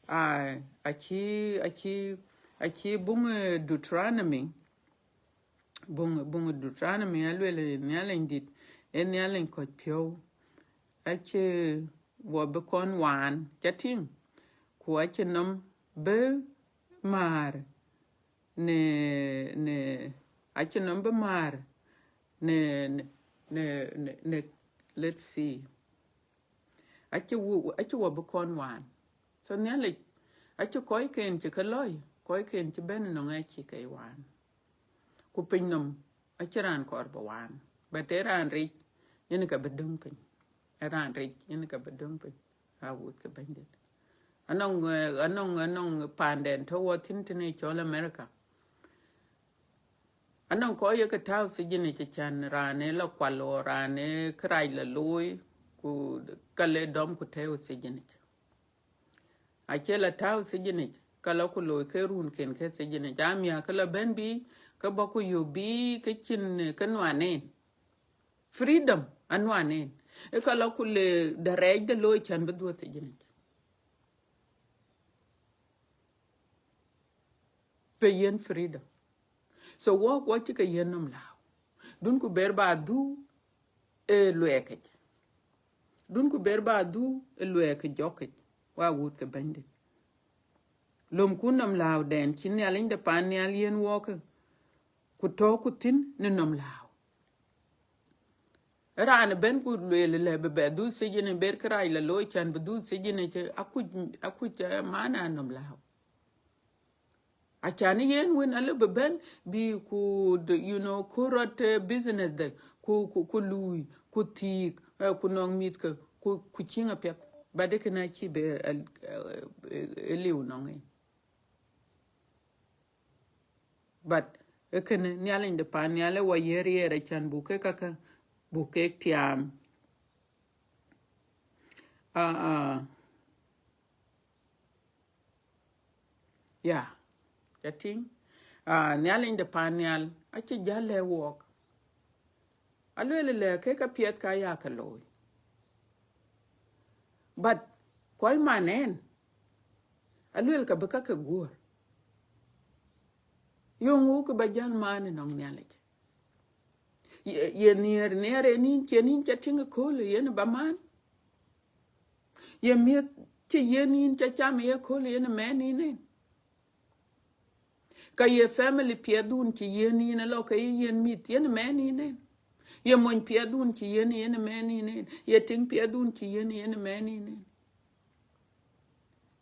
Ai, acï, acï, acï buŋ, eh, Deuteronomy, buŋ, buŋ Deuteronomy alueel, eh, Nhialic dït, ee Nhialic kɔc piɔ̈u. Acï wɔ bï kɔn waan, ca tïŋ, ku acï nɔm bï määr në, në, acï nɔm bï määr në, në, në, në, në, let's see. Acï wɔ, acï wɔ bï kɔn waan. So Nhialic acï kɔcken cï ke lɔ̈i, kɔcken cï bɛ̈n ënɔŋ acï ke waan. Ku piny nɔm acï raan kɔɔr bï waan. But ee raan ric, yen ka bï döŋ piny. Ee raan ric, yen ka bï döŋ piny. A wut ke Bɛ̈nydït. Anɔŋ, eh, anɔŋ, anɔŋ paanden tɔ̈ wɔ thïn tënë cɔl America. Anɔŋ kɔc ye ke tääu sijinic, cän raan ë la kual, o raan ë kërac la looi, ku ka le dɔm ku tɛ̈ɛ̈u sijinic. Acie la tääu sijinic, ka la ku looi ke runken ke sijinic. Amiäk ke la bɛ̈n bï, ke bɔ̈ ku yök bï, ke cïn, eh, ke nuan en. Freedom anuan en. Ë ka la ku le därɛɛc de looi cän bï dhuɔ̈th sijinic. Pe yen freedom. So wɔk, wɔk cï ke yen nɔm lääu. Dun ku ber ba dhuk ë luɛɛkic. Dun ku ber ba dhuk ë luɛɛkic jɔkic. Wa wut ke Bɛ̈nydït. Lomku nɔm lääuden cï Nhialic de pan nhial yen wɔɔkë, ku tɔ̈ku thïn në nɔm lääu. Raan ëbɛ̈n ku lueel lɛ bï bɛ dhuk sijinic, ber kërac la looi cän bï dhuk sijinic, akuc, akuc, eh, maana nɔm lääu. Acän yen wën alë bï bɛ̈n bï ku, you know, ku rɔt, eh, business de, ku, ku, ku luui, ku thiik, eh, ku nɔŋ mïthke, ku, ku ciëŋ apiɛth. But ë kënë acï bï, eh, eh, eh, liu nɔŋ en. But ë kënë Nhialic de pan nhial ë wɔ ye riɛɛr acän buk kek käkë, buk kek tiaam. Ah, ah. Yeah, ca tïŋ. Ah, Nhialic de pan nhial acï jäl lɛ̈k wɔɔk. Alueel lɛ ke ka piɛth ka ya ke looi. But kɔc man en, alueel ka bï ka ke guɔ̈ɔ̈r. Yöŋ wuk ba jäl man ënɔŋ Nhialic. Ye, ye nhiëër, nhiëër en yïn, cïn yïn ca tïŋ ëkööl yen ba man. Ye miëth cï yen yïn ca cam ë yekööl yen mɛn yïn en. Ka ye family piɛthdun cï yen yïn alɔ ke yï yen mïth yen mɛn yïn en. Ye mony piɛthdun cï yen yen mɛn yïn en. Ye tiŋ piɛthdun cï yen yen mɛn yïn en.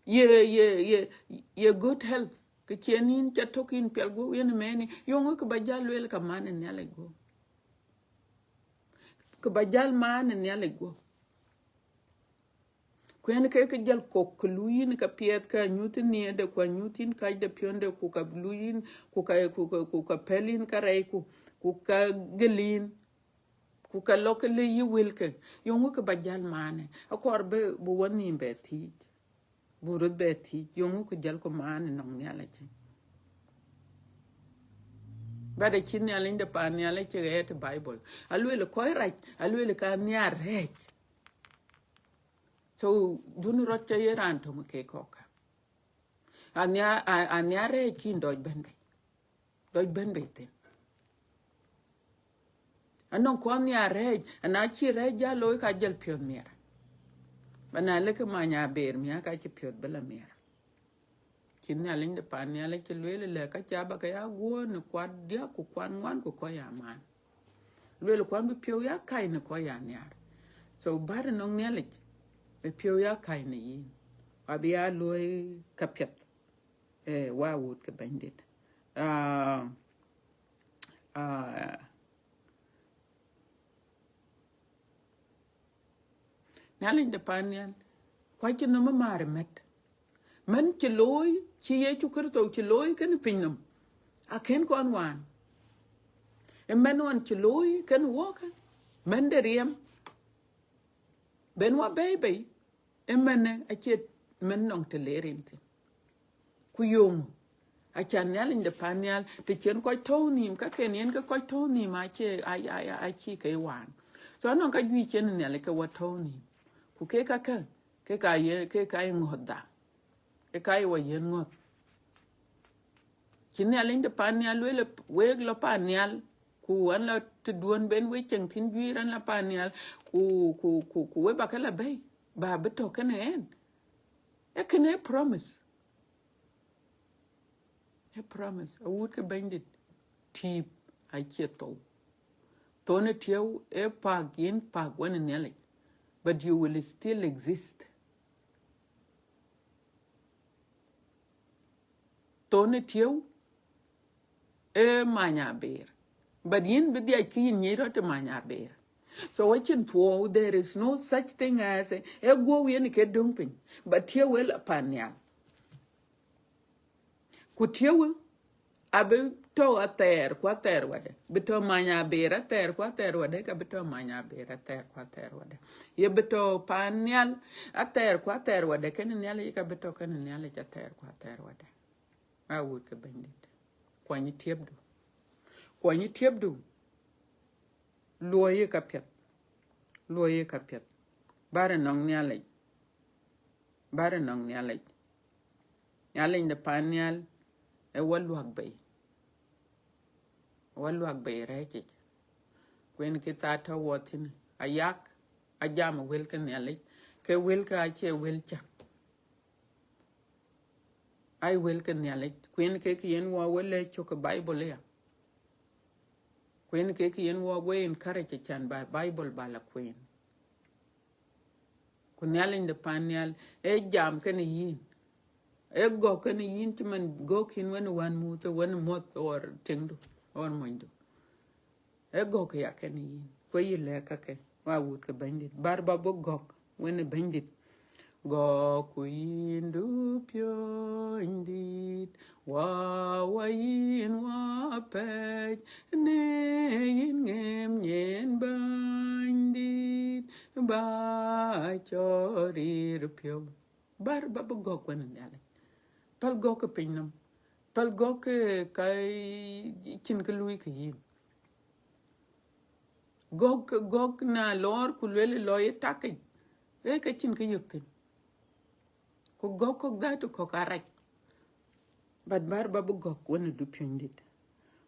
Ye, ye, ye, ye good health, ke cïn yïn ca tök yïn piɛl guɔ̈p yen mɛn yïn. Yöŋ kë ba jäl lueel ka man ë Nhialic guɔ̈p. Kë ba jäl man ë Nhialic guɔ̈p. Ku yen ke ke jäl kok, ke luui yïn ka piɛth, ka anyuth yïn nhiëërde, ku anyuth yïn kacde piɔ̈nde, ku ka luui yïn, ku ka, ku ka, ku ka pɛl yïn ka rɛɛc, ku, ku ka gël yïn, ku ka lɔ ke lëi yï wëlke. Yöŋ kë ba jäl manë, akɔɔr bï, bï wɔ nhïïm bɛ thiic. Buk röt bɛ thiic, yöŋ kë jäl ku man ënɔŋ Nhialic. But acï Nhialic de pan nhial acï ɣɛɛt ë Bible. Alueel kɔc rac, alueel ka nhiar rɛɛc. So, dun rɔt ca ye raan töŋ ke kɔ̈k. Anhiar, a-, anhiar rɛɛc kïn dɔc bɛ̈n bei. Dɔc bɛ̈n bei thïn. Anɔŋ kɔn nhiar rɛɛc, ana cï rɛɛc ja looi ka jɔl piɔ̈th miɛr. Ba na lëk many aber miäk ka cï piɔ̈th bï la miɛr. Cï Nhialic de pan nhial acï lueel lɛ ka ca ba ke ya guɔ̈ɔ̈r në kuat diäk ku kuat ŋuan ku kɔc aman. Lueel kuan bï piɔ̈u ya kac në kɔc anhiar. So bär nɔŋ Nhialic bï piɔ̈u ya kac në yïn. Abï ya luɔi ka piɛth. Eh, wa wut ke Bɛ̈nydït. Ah, ah, Nhialic de pan nhial, ku acï nɔm maar mɛt. Mɛn cï looi, cï Yecu Kërtho cï looi kënë piny nɔm, akën kɔn waan. Ë mɛn ɣɔn cï looi kënë wɔɔkë, mɛn de riɛm, ben wa bɛ̈ɛ̈i bei, ë mɛnë acie mɛn nɔŋ të le rin thïn. Ku yöŋ, acan Nhialic de pan nhial, të cïn kɔc tɔ̈u nïïm, ka ken yen ke kɔc tɔ̈u nïïm acie, a, a, a, acie ke waan. So anɔŋ ka juëc cïn Nhialic ke wa tɔ̈u nïïm. Ku ke ka ke, ke ka ye, ke ka ye ŋɔ̈th dha. Ke ka ye wa yen ŋɔ̈th. Cï Nhialic de pan nhial lueel, wek lɔ pan nhial, ku an lɔ të duɔ̈n ben we ceŋ thïn juiir an lɔ pan nhial, ku, ku, ku, ku we ba ke la bɛ̈i, ba bï tɔ̈ kënë ɣɛn. Ee kënë promise. Ee promise. Awut ke Bɛ̈nydït, tiip acie thou. Thon ë tiëu ee pak, yïn pak wenë Nhialic, but you will still exist. Thon ë tiëu ee many aber, but yïn bï dhiac kë yïn nyic rɔt ë many aber. So acïn thuɔɔu, there is no such thing as a, ee guɔ̈u yen ke döŋ piny, but tiëu ee la pan nhial. Ku tiëu abï tɔ̈ athɛɛr ku athɛɛr wadë, bï tɔ̈ many aber athɛɛr ku athɛɛr wadë, ka bï tɔ̈ many aber athɛɛr ku athɛɛr wadë. Ye bï tɔ̈ pan nhial athɛɛr ku athɛɛr wadë, kënë Nhialic ka bï tɔ̈ kënë Nhialic athɛɛr ku athɛɛr wadë. Awut ke Bɛ̈nydït, kuany tiëpdu. Kuany tiëpdu. Luɔi ye ka piɛth. Luɔi ye ka piɛth. Bär nɔŋ Nhialic. Bär nɔŋ Nhialic. Nhialic de pan nhial, ee wa luäk bei. Wa luäk bei rɛ̈ɛ̈cic. Ku yen kë thaa tɔ̈ wɔ thïn, ayak, ajam wël ke Nhialic, ke wël ke acie wël cäk. Ai wël ke Nhialic, ku yen kek yen wɔ we lɛc cök ë Bible ya. Ku yen kek yen wɔ we encourage acan ba Bible ba la kueen. Ku Nhialic de pan nhial, ee jam kënë yïn. Ee gɔ̈k kënë yïn cï man gɔ̈k yïn wenë wän muth, wenë muɔ̈th or tiŋdu, or monydu. Ee gɔ̈k ya kënë yïn. Ku yï lɛ̈k kakë, wa wut ke Bɛ̈nydït. Bär ba bï gɔ̈k wenë Bɛ̈nydït. Gɔ̈k ku yïn du piɔ̈nydït, wa, wa yïn wa pɛc, në yïn ŋëm nyin Bɛ̈nydït, ba cɔɔr rïïr piɔ̈u. Bär ba bï gɔ̈k wenë Nhialic. Päl gɔ̈k ke piny nɔm. Päl gɔ̈k ke ka cïn kë luui ke yïn. Gɔ̈k, gɔ̈k na lɔɔr ku lueel lɔ ye takic, ee ke cïn kë yök thïn. Ku gɔ̈k kɔ̈k dhatu kɔ̈k arac. But bär ba bï gɔ̈k wenë du piɔ̈nydït.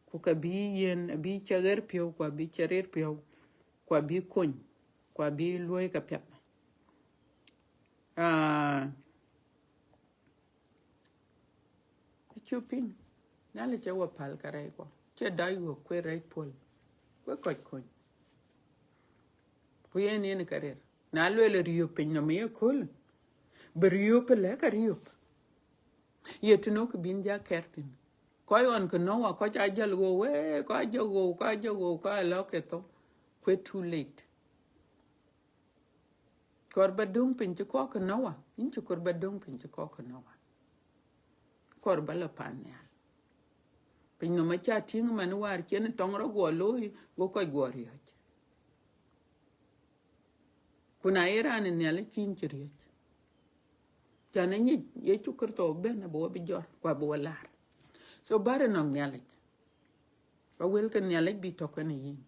Ku ka bï yen, abï cä ɣer piɔ̈u, ku abï cä rir piɔ̈u, ku abï kony, ku abï luɔi ka piɛth. Ah, acuk piŋ, Nhialic ee wa päl ka rɛɛc kuɔ, cie dac wok kuë rɛɛc puɔl, kuë kɔc kony. Ku yen yen ka rir. Na lueel riöp piny nɔm ye kööl, bï riöp lɛ̈k ka riöp. Ye të nɔ̈k bïn ja kɛr thïn. Kɔc ɣɔn ke Noa, kɔc aa jäl ɣou, wee, kɔc aa jɔ ɣou, kɔc aa jɔ ɣou, kɔc aa lɔ ke thou. Kuë too late. Kɔɔr ba döŋ piny cï kɔ̈k ke Noa, yïn cï kɔɔr ba döŋ piny cï kɔ̈k ke Noa. Kɔɔr ba la pan nhial. Piny nɔm acä tïŋ man wäär cïn tɔŋ rɔt guɔ looi, go kɔc guɔ riɔ̈c. Ku na ye raan ë Nhialic cïn cï riɔ̈c. Can ë nyic Yecu Kërtho bɛ̈n abï wa bï jɔt, ku abï wa laar. So bär nɔŋ Nhialic. Ba wël ke Nhialic bï tɔ̈ kenë yïn.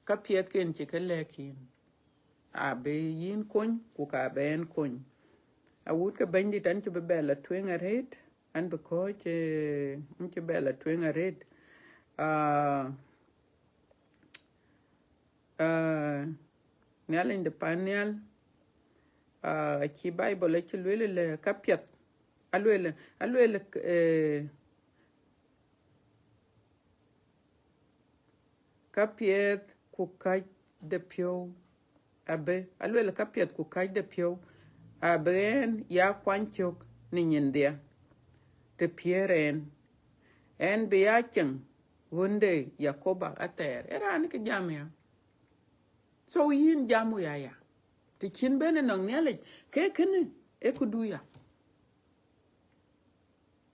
Ka piɛth ken cï ke lɛ̈k yïn, abï yïn kony, ku ka bï ɣɛn kony. Awut ke Bɛ̈nydït, an cï bï bɛ la tueŋ arëët, an bï kɔ̈ɔ̈c, eh, an cï bɛ la tueŋ arëët. Ah, ah, Nhialic de pan nhial, ah, acï Bible acï lueel lë ka piɛth. Alueel, alueel, eh, ka piɛth ku kac de piɔ̈u abï, alueel ka piɛth ku kac de piɔ̈u abï ɣɛn ya kuany cök në nyin dhia, të piɛ̈r ɣɛn, ɣɛn bï ya ceŋ ɣön de Yakoba athɛɛr. Ee raan kë jam ya. So yïn jam wë aya, të cïn bɛ̈n ënɔŋ Nhialic, ke kënë ee këdu ya.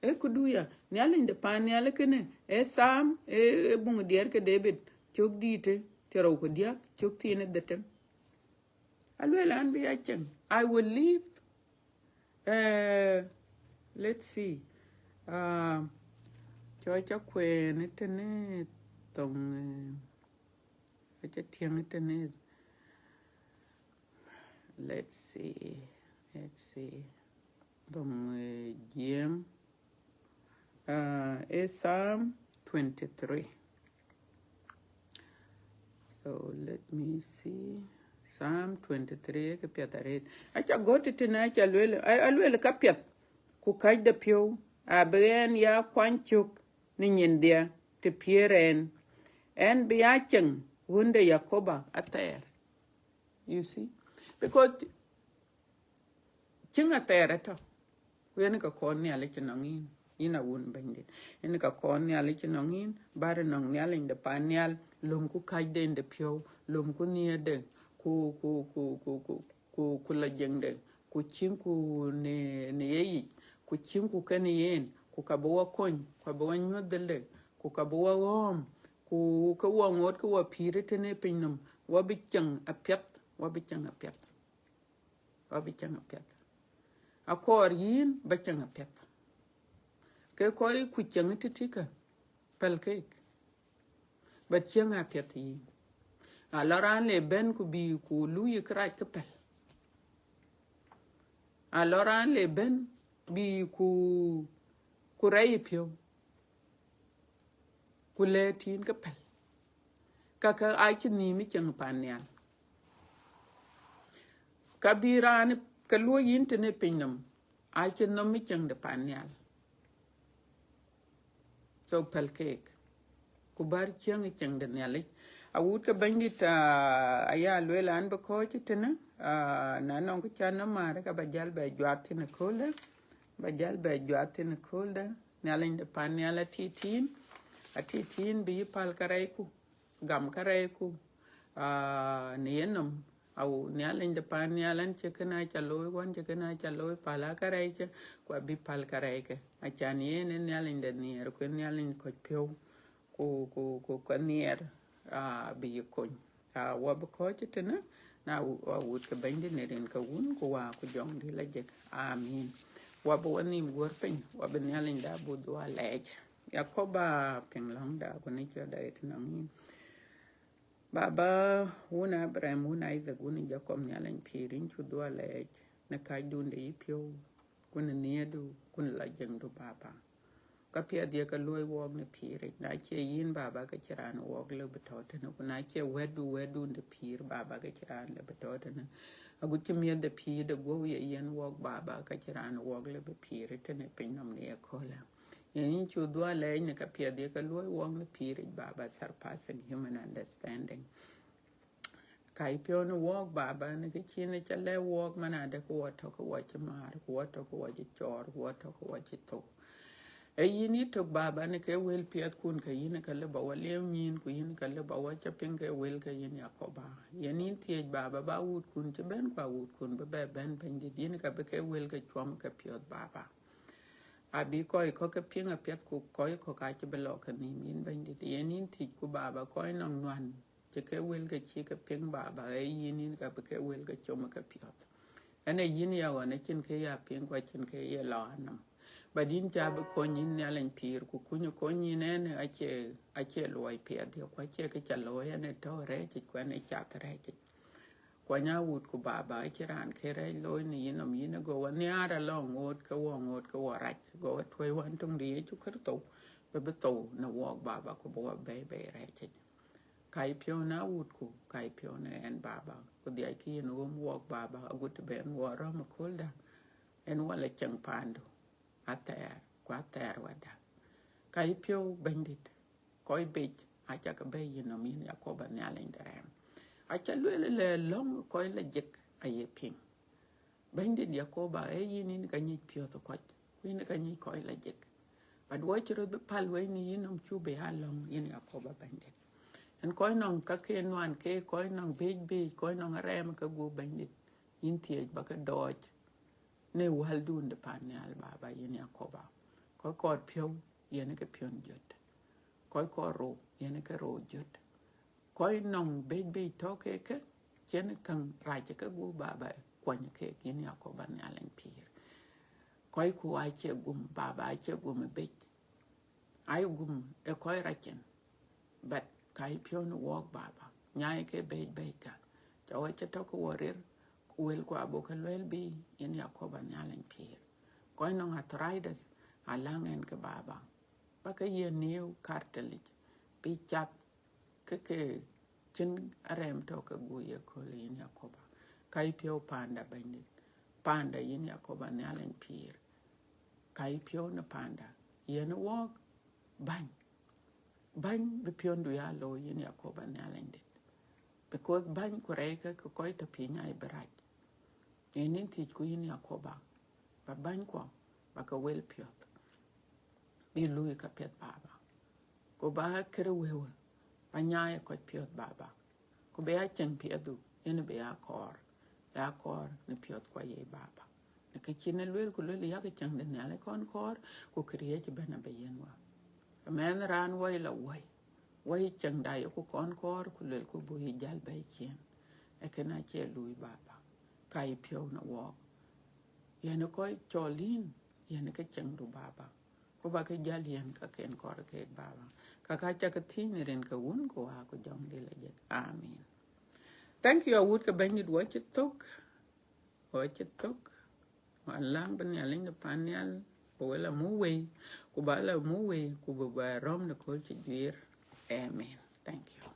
Ee këdu ya, Nhialic de pan nhial kënë, ee Psalm, ee, ee buŋ diɛɛr ke David, cök dïïtë, thiërrou ku diäk, cök thiin ë dhetem. Alueel an bï ya ceŋ. I will live. Eh, let's see. Uh, cɔc akueen tënë thoŋ, eh, aca tiɛŋ tënë. Let's see. Let's see. Thoŋ, eh, Jiëëŋ. Uh, ee Psalm twenty-three. So let me see. Psalm twenty-three, ke piɛth arëët. Aca gɔ̈t tënë, aca lueel, a, alueel ka piɛth, ku kac de piɔ̈u abï ɣɛn ya kuany cök në nyin dhia, të piɛ̈r ɣɛn, ɣɛn bï ya ceŋ ɣön de Yakoba athɛɛr. You see? Because cieŋ athɛɛr atɔ̈, ku yen ka kɔɔr Nhialic ënɔŋ yïn, yïn a wun Bɛ̈nydït. Yen ka kɔɔr Nhialic ënɔŋ yïn, bär ënɔŋ Nhialic de pan nhial, lomku kacden de piɔ̈u, lomku nhiëërde, ku, ku, ku, ku, ku, ku, ku lɔ jeŋde, ku ciëŋku në, në ye yic, ku ciëŋku kenë yen, ku ka bï wa kony, ku ka bï wa nyuɔ̈th dhilde, ku ka bï wa ɣɔ̈ɔ̈m, ku ke wa ŋoot ke wa pïïr tënë piny nɔm, wa bï ceŋ apiɛth, wa bï ceŋ apiɛth. Wa bï ceŋ apiɛth. Akɔɔr yïn ba ceŋ apiɛth. Ke kɔc ku ceŋ tëtïkä, päl keek. But cieŋ apiɛth yïn. Alɔ raan le bɛ̈n ku bï ku luui kërac ke päl. Alɔ raan le bɛ̈n bï ku, ku rɛc piɔ̈u, ku lɛ̈ɛ̈t yïn ke päl. Kakë acï nhïïm ë ceŋ pan nhial. Ka bï raan ke luɔ̈i yïn tënë piny nɔm, acï nhom ë ceŋ de pan nhial. So päl keek, ku bär cieŋ ë ceŋ de Nhialic. Awut ke Bɛ̈nydït, ah, aya lueel an bï kɔ̈ɔ̈c tënë, ah, na nɔŋ kë ca nɔm määr, ka ba jäl bɛ juath thïn ëkööldä, ba jäl bɛ juath thïn ëkööldä. Nhialic de pan nhial atïtïn, atïtïn bï yï päl kärɛcku, gam kärɛcku, ah, në yenɔm. Awu, Nhialic de pan nhial, an cï kënë aca looi, wan cï kënë aca looi, päl kärɛcë, ku abï päl kärɛckë. Acan yen ë Nhialic de nhiɛɛr, ku ë Nhialic kɔc piɔ̈u, ku, ku, ku ka nhiɛɛr, ah, bï yï kony. Ah, wa bï kɔ̈ɔ̈c tënë, na wu-, wa wut ke Bɛ̈nydït në rin ke Wun, ku Wä, ku Jɔŋdït lajik. Amin. Wa bï wa nhïïm guɔ̈r piny, wa bï Nhialic da bï dhuɔ̈k lɛɛc. Yakoba piŋ lɔ̈ŋda, ku në ciɛ̈tda ë tënɔŋ yïn. Baba, wun Abraham, wun Isaac, wun Jacob, Nhialic pïïr, yïn cuk dhuɔ̈k lɛɛc në kacdun de yïpiɔ̈u, ku në nhiëërdu, ku në lajikdu, Baba. Ka piɛth ye ke luɔ̈i wɔɔk në pïïric. Na cie yïn, Baba, ke cïn raan wɔɔk lëu bï tɔ̈ tënë, ku na cie wɛ̈tdu, wɛ̈tdun de pïïr, Baba, ke cïn raan lëu bï tɔ̈ tënë. Agut cï miëth de pïïr de guɔ̈u ye yiɛ̈n wɔɔk, Baba, ke cïn raan wɔɔk lëu bï pïïr tënë piny nɔm në ye köölë. Yen yïn cuk dhuɔ̈k lɛɛc në ka piɛth ye ke luɔ̈i wɔɔk në pïïric, Baba, surpassing human understanding. Ka yïpiɔ̈u në wɔɔk, Baba, në kë cïn ca lɛ̈k wɔɔk, man adë ke wɔ tɔ̈ ke wɔ cï määr, ku wɔ tɔ̈ ke wɔ cï cɔɔr, ku wɔ tɔ̈ ke wɔ cï thou. Ee yïn yï tök, Baba, në ke wël piɛthkun, ke yïn ka lëu ba wɔ liep nyïïn, ku yïn ka lëu ba wɔ ca piŋ ke wël ke yïn Yakoba. Yen yïn thiëëc, Baba, ba wutkun cï bɛ̈n, ku awutkun bï bɛ bɛ̈n, Bɛ̈nydït, yïn ka bï ke wël ke cuɔm ke piɔ̈ɔ̈th, Baba. Abï kɔc kɔ̈k ke piŋ apiɛth, ku kɔc kɔ̈k acï bï lɔ kenhïïm, yïn Bɛ̈nydït. Yen yïn thiëëc, ku Baba, kɔc nɔŋ nuan cï ke wël ke cï ke piŋ, Baba, ee yïn, yïn ka bï ke wël ke com ke piɔ̈ɔ̈th. Ënë yïn ya ɣɔn, acïn kë ya piŋ, ku acïn kë ye lɔ anɔm. But yïn ca bï kony, yïn Nhialic pïïr, ku kuny kony yïn ënë acie, acie luɔi piɛth ye, ku acie kë ca looi, ënë tɔ̈ rɛ̈ɛ̈cic, ku ënë cath rɛ̈ɛ̈cic. Kuany awut, ku Baba, acïn raan kë rɛ̈ɛ̈c looi në yïnɔm, yïn ë go wɔ nhiaar alɔ ŋoot ke wɔ, ŋoot ke wɔ rac, go wɔ tuɔ̈c Wën töŋdu Yecu Kërtho, bï bï thou në wɔɔk Baba, ku bï wɔ bɛ̈ɛ̈i bɛ̈ɛ̈i rɛɛc yic. Ka yï piɔ̈u në awutku, ka yï piɔ̈u në ɣɛn Baba, ku dhiackï yen ɣöm wɔɔk Baba, agut të bï ɣɛn wɔ rɔ̈m ëköldä, ɣɛn wɔ la cieŋ paandu athɛɛr, ku athɛɛr wadä. Ka yï piɔ̈u Bɛ̈nydït, kɔc bec aca ke bɛ̈ɛ̈i yïnɔm, yïn Yakoba Nhialic de rɛɛm. Aca lueel ëlä, lɔ̈ŋ kɔc la jik aye piŋ. Bɛ̈nydït Yakoba, ee yïn, yïn ka nyic piɔ̈th kɔc, ku yïn ka nyic kɔc la jik. But wɔ cï röt bï päl wei në yïnɔm, cuk bï ya lɔ̈ŋ, yïn Yakoba Bɛ̈nydït. Ɣɛn kɔc nɔŋ ka ke nuan ke, kɔc nɔŋ bec bec, kɔc nɔŋ arɛɛm ke gup Bɛ̈nydït, yïn thiëëc ba ke dɔɔc në wäldun de pan nhial Baba, yïn Yakoba. Kɔc kɔɔr piɔ̈u, yen ke piɔ̈n jöt. Kɔc kɔɔr rou, yen ke rou jöt. Kɔc nɔŋ bec bec tɔ̈ ke ke, cïn käŋ rac ke gup Baba, kuɔny keek, yïn Yakoba Nhialic pïïr. Kɔcku acie gum Baba, acie gum ë bec. Aye gum ë kɔc rac cin. But ka yï piɔ̈u në wɔɔk Baba, nyaai ke bec bec ka, cɔk acï tɔ̈ ke wɔ rir, ku wëlku abuk ke lueel bï, yïn Yakoba Nhialic pïïr. Kɔc nɔŋ arthritis, aläŋ ɣɛn ke Baba, ba ke ye new cartilage, bï cath ke ke cïn arɛɛm tɔ̈ ke gup ye kööl, yïn Yakoba. Ka yï piɔ̈u panda Bɛ̈nydït, panda yïn Yakoba Nhialic pïïr. Ka yï piɔ̈u në panda, yen wɔɔk bäny. Bäny bï piɔ̈ndu ya looi, yïn Yakoba Nhialic dït. Because bäny ku rɛɛc ke, ke kɔc tɔ̈ piny aye bï rac. Yen yïn thiëcku, yïn Yakoba, ba bänykuɔ ba ke wel piɔ̈th, bï luui ka piɛth Baba. Ku ba kërë wëu, ba nyaai kɔc piɔ̈th Baba. Ku bï ya cieŋ piɛthdu, yen bï ya kɔɔr, ya kɔɔr në piɔ̈thkua ye Baba. Në kë cïn ë lueel ku lueel, yak cieŋ de Nhialic kɔn kɔɔr, ku këriëëc ëbɛ̈n abï yiɛ̈n wɔ. Mɛnh raan wɔ la woi, woi cieŋda yeku kɔn kɔɔr, ku luelku buk yï jäl bɛ̈ɛ̈i ciëën. Ee kënë acie luui Baba, ka yï piɔ̈u në wɔɔk. Yen kɔc cɔl yïn, yen ke cieŋdu Baba. Ku ba ke jäl yiɛ̈n ka ken kɔɔr keek Baba. Ka ka ca ke thiëëc në rin ke Wun ku Wät ku Jɔŋdït Lajik. Amen. Thank you, awut ke Bɛ̈nydït, wɔ cï thök, wɔ cï thök. Wɔ läŋ bï Nhialic de pan nhial, bï wɔ la muk wei, ku ba la muk wei, ku bï ba rɔ̈m në kööl cï juiir. Amen. Thank you.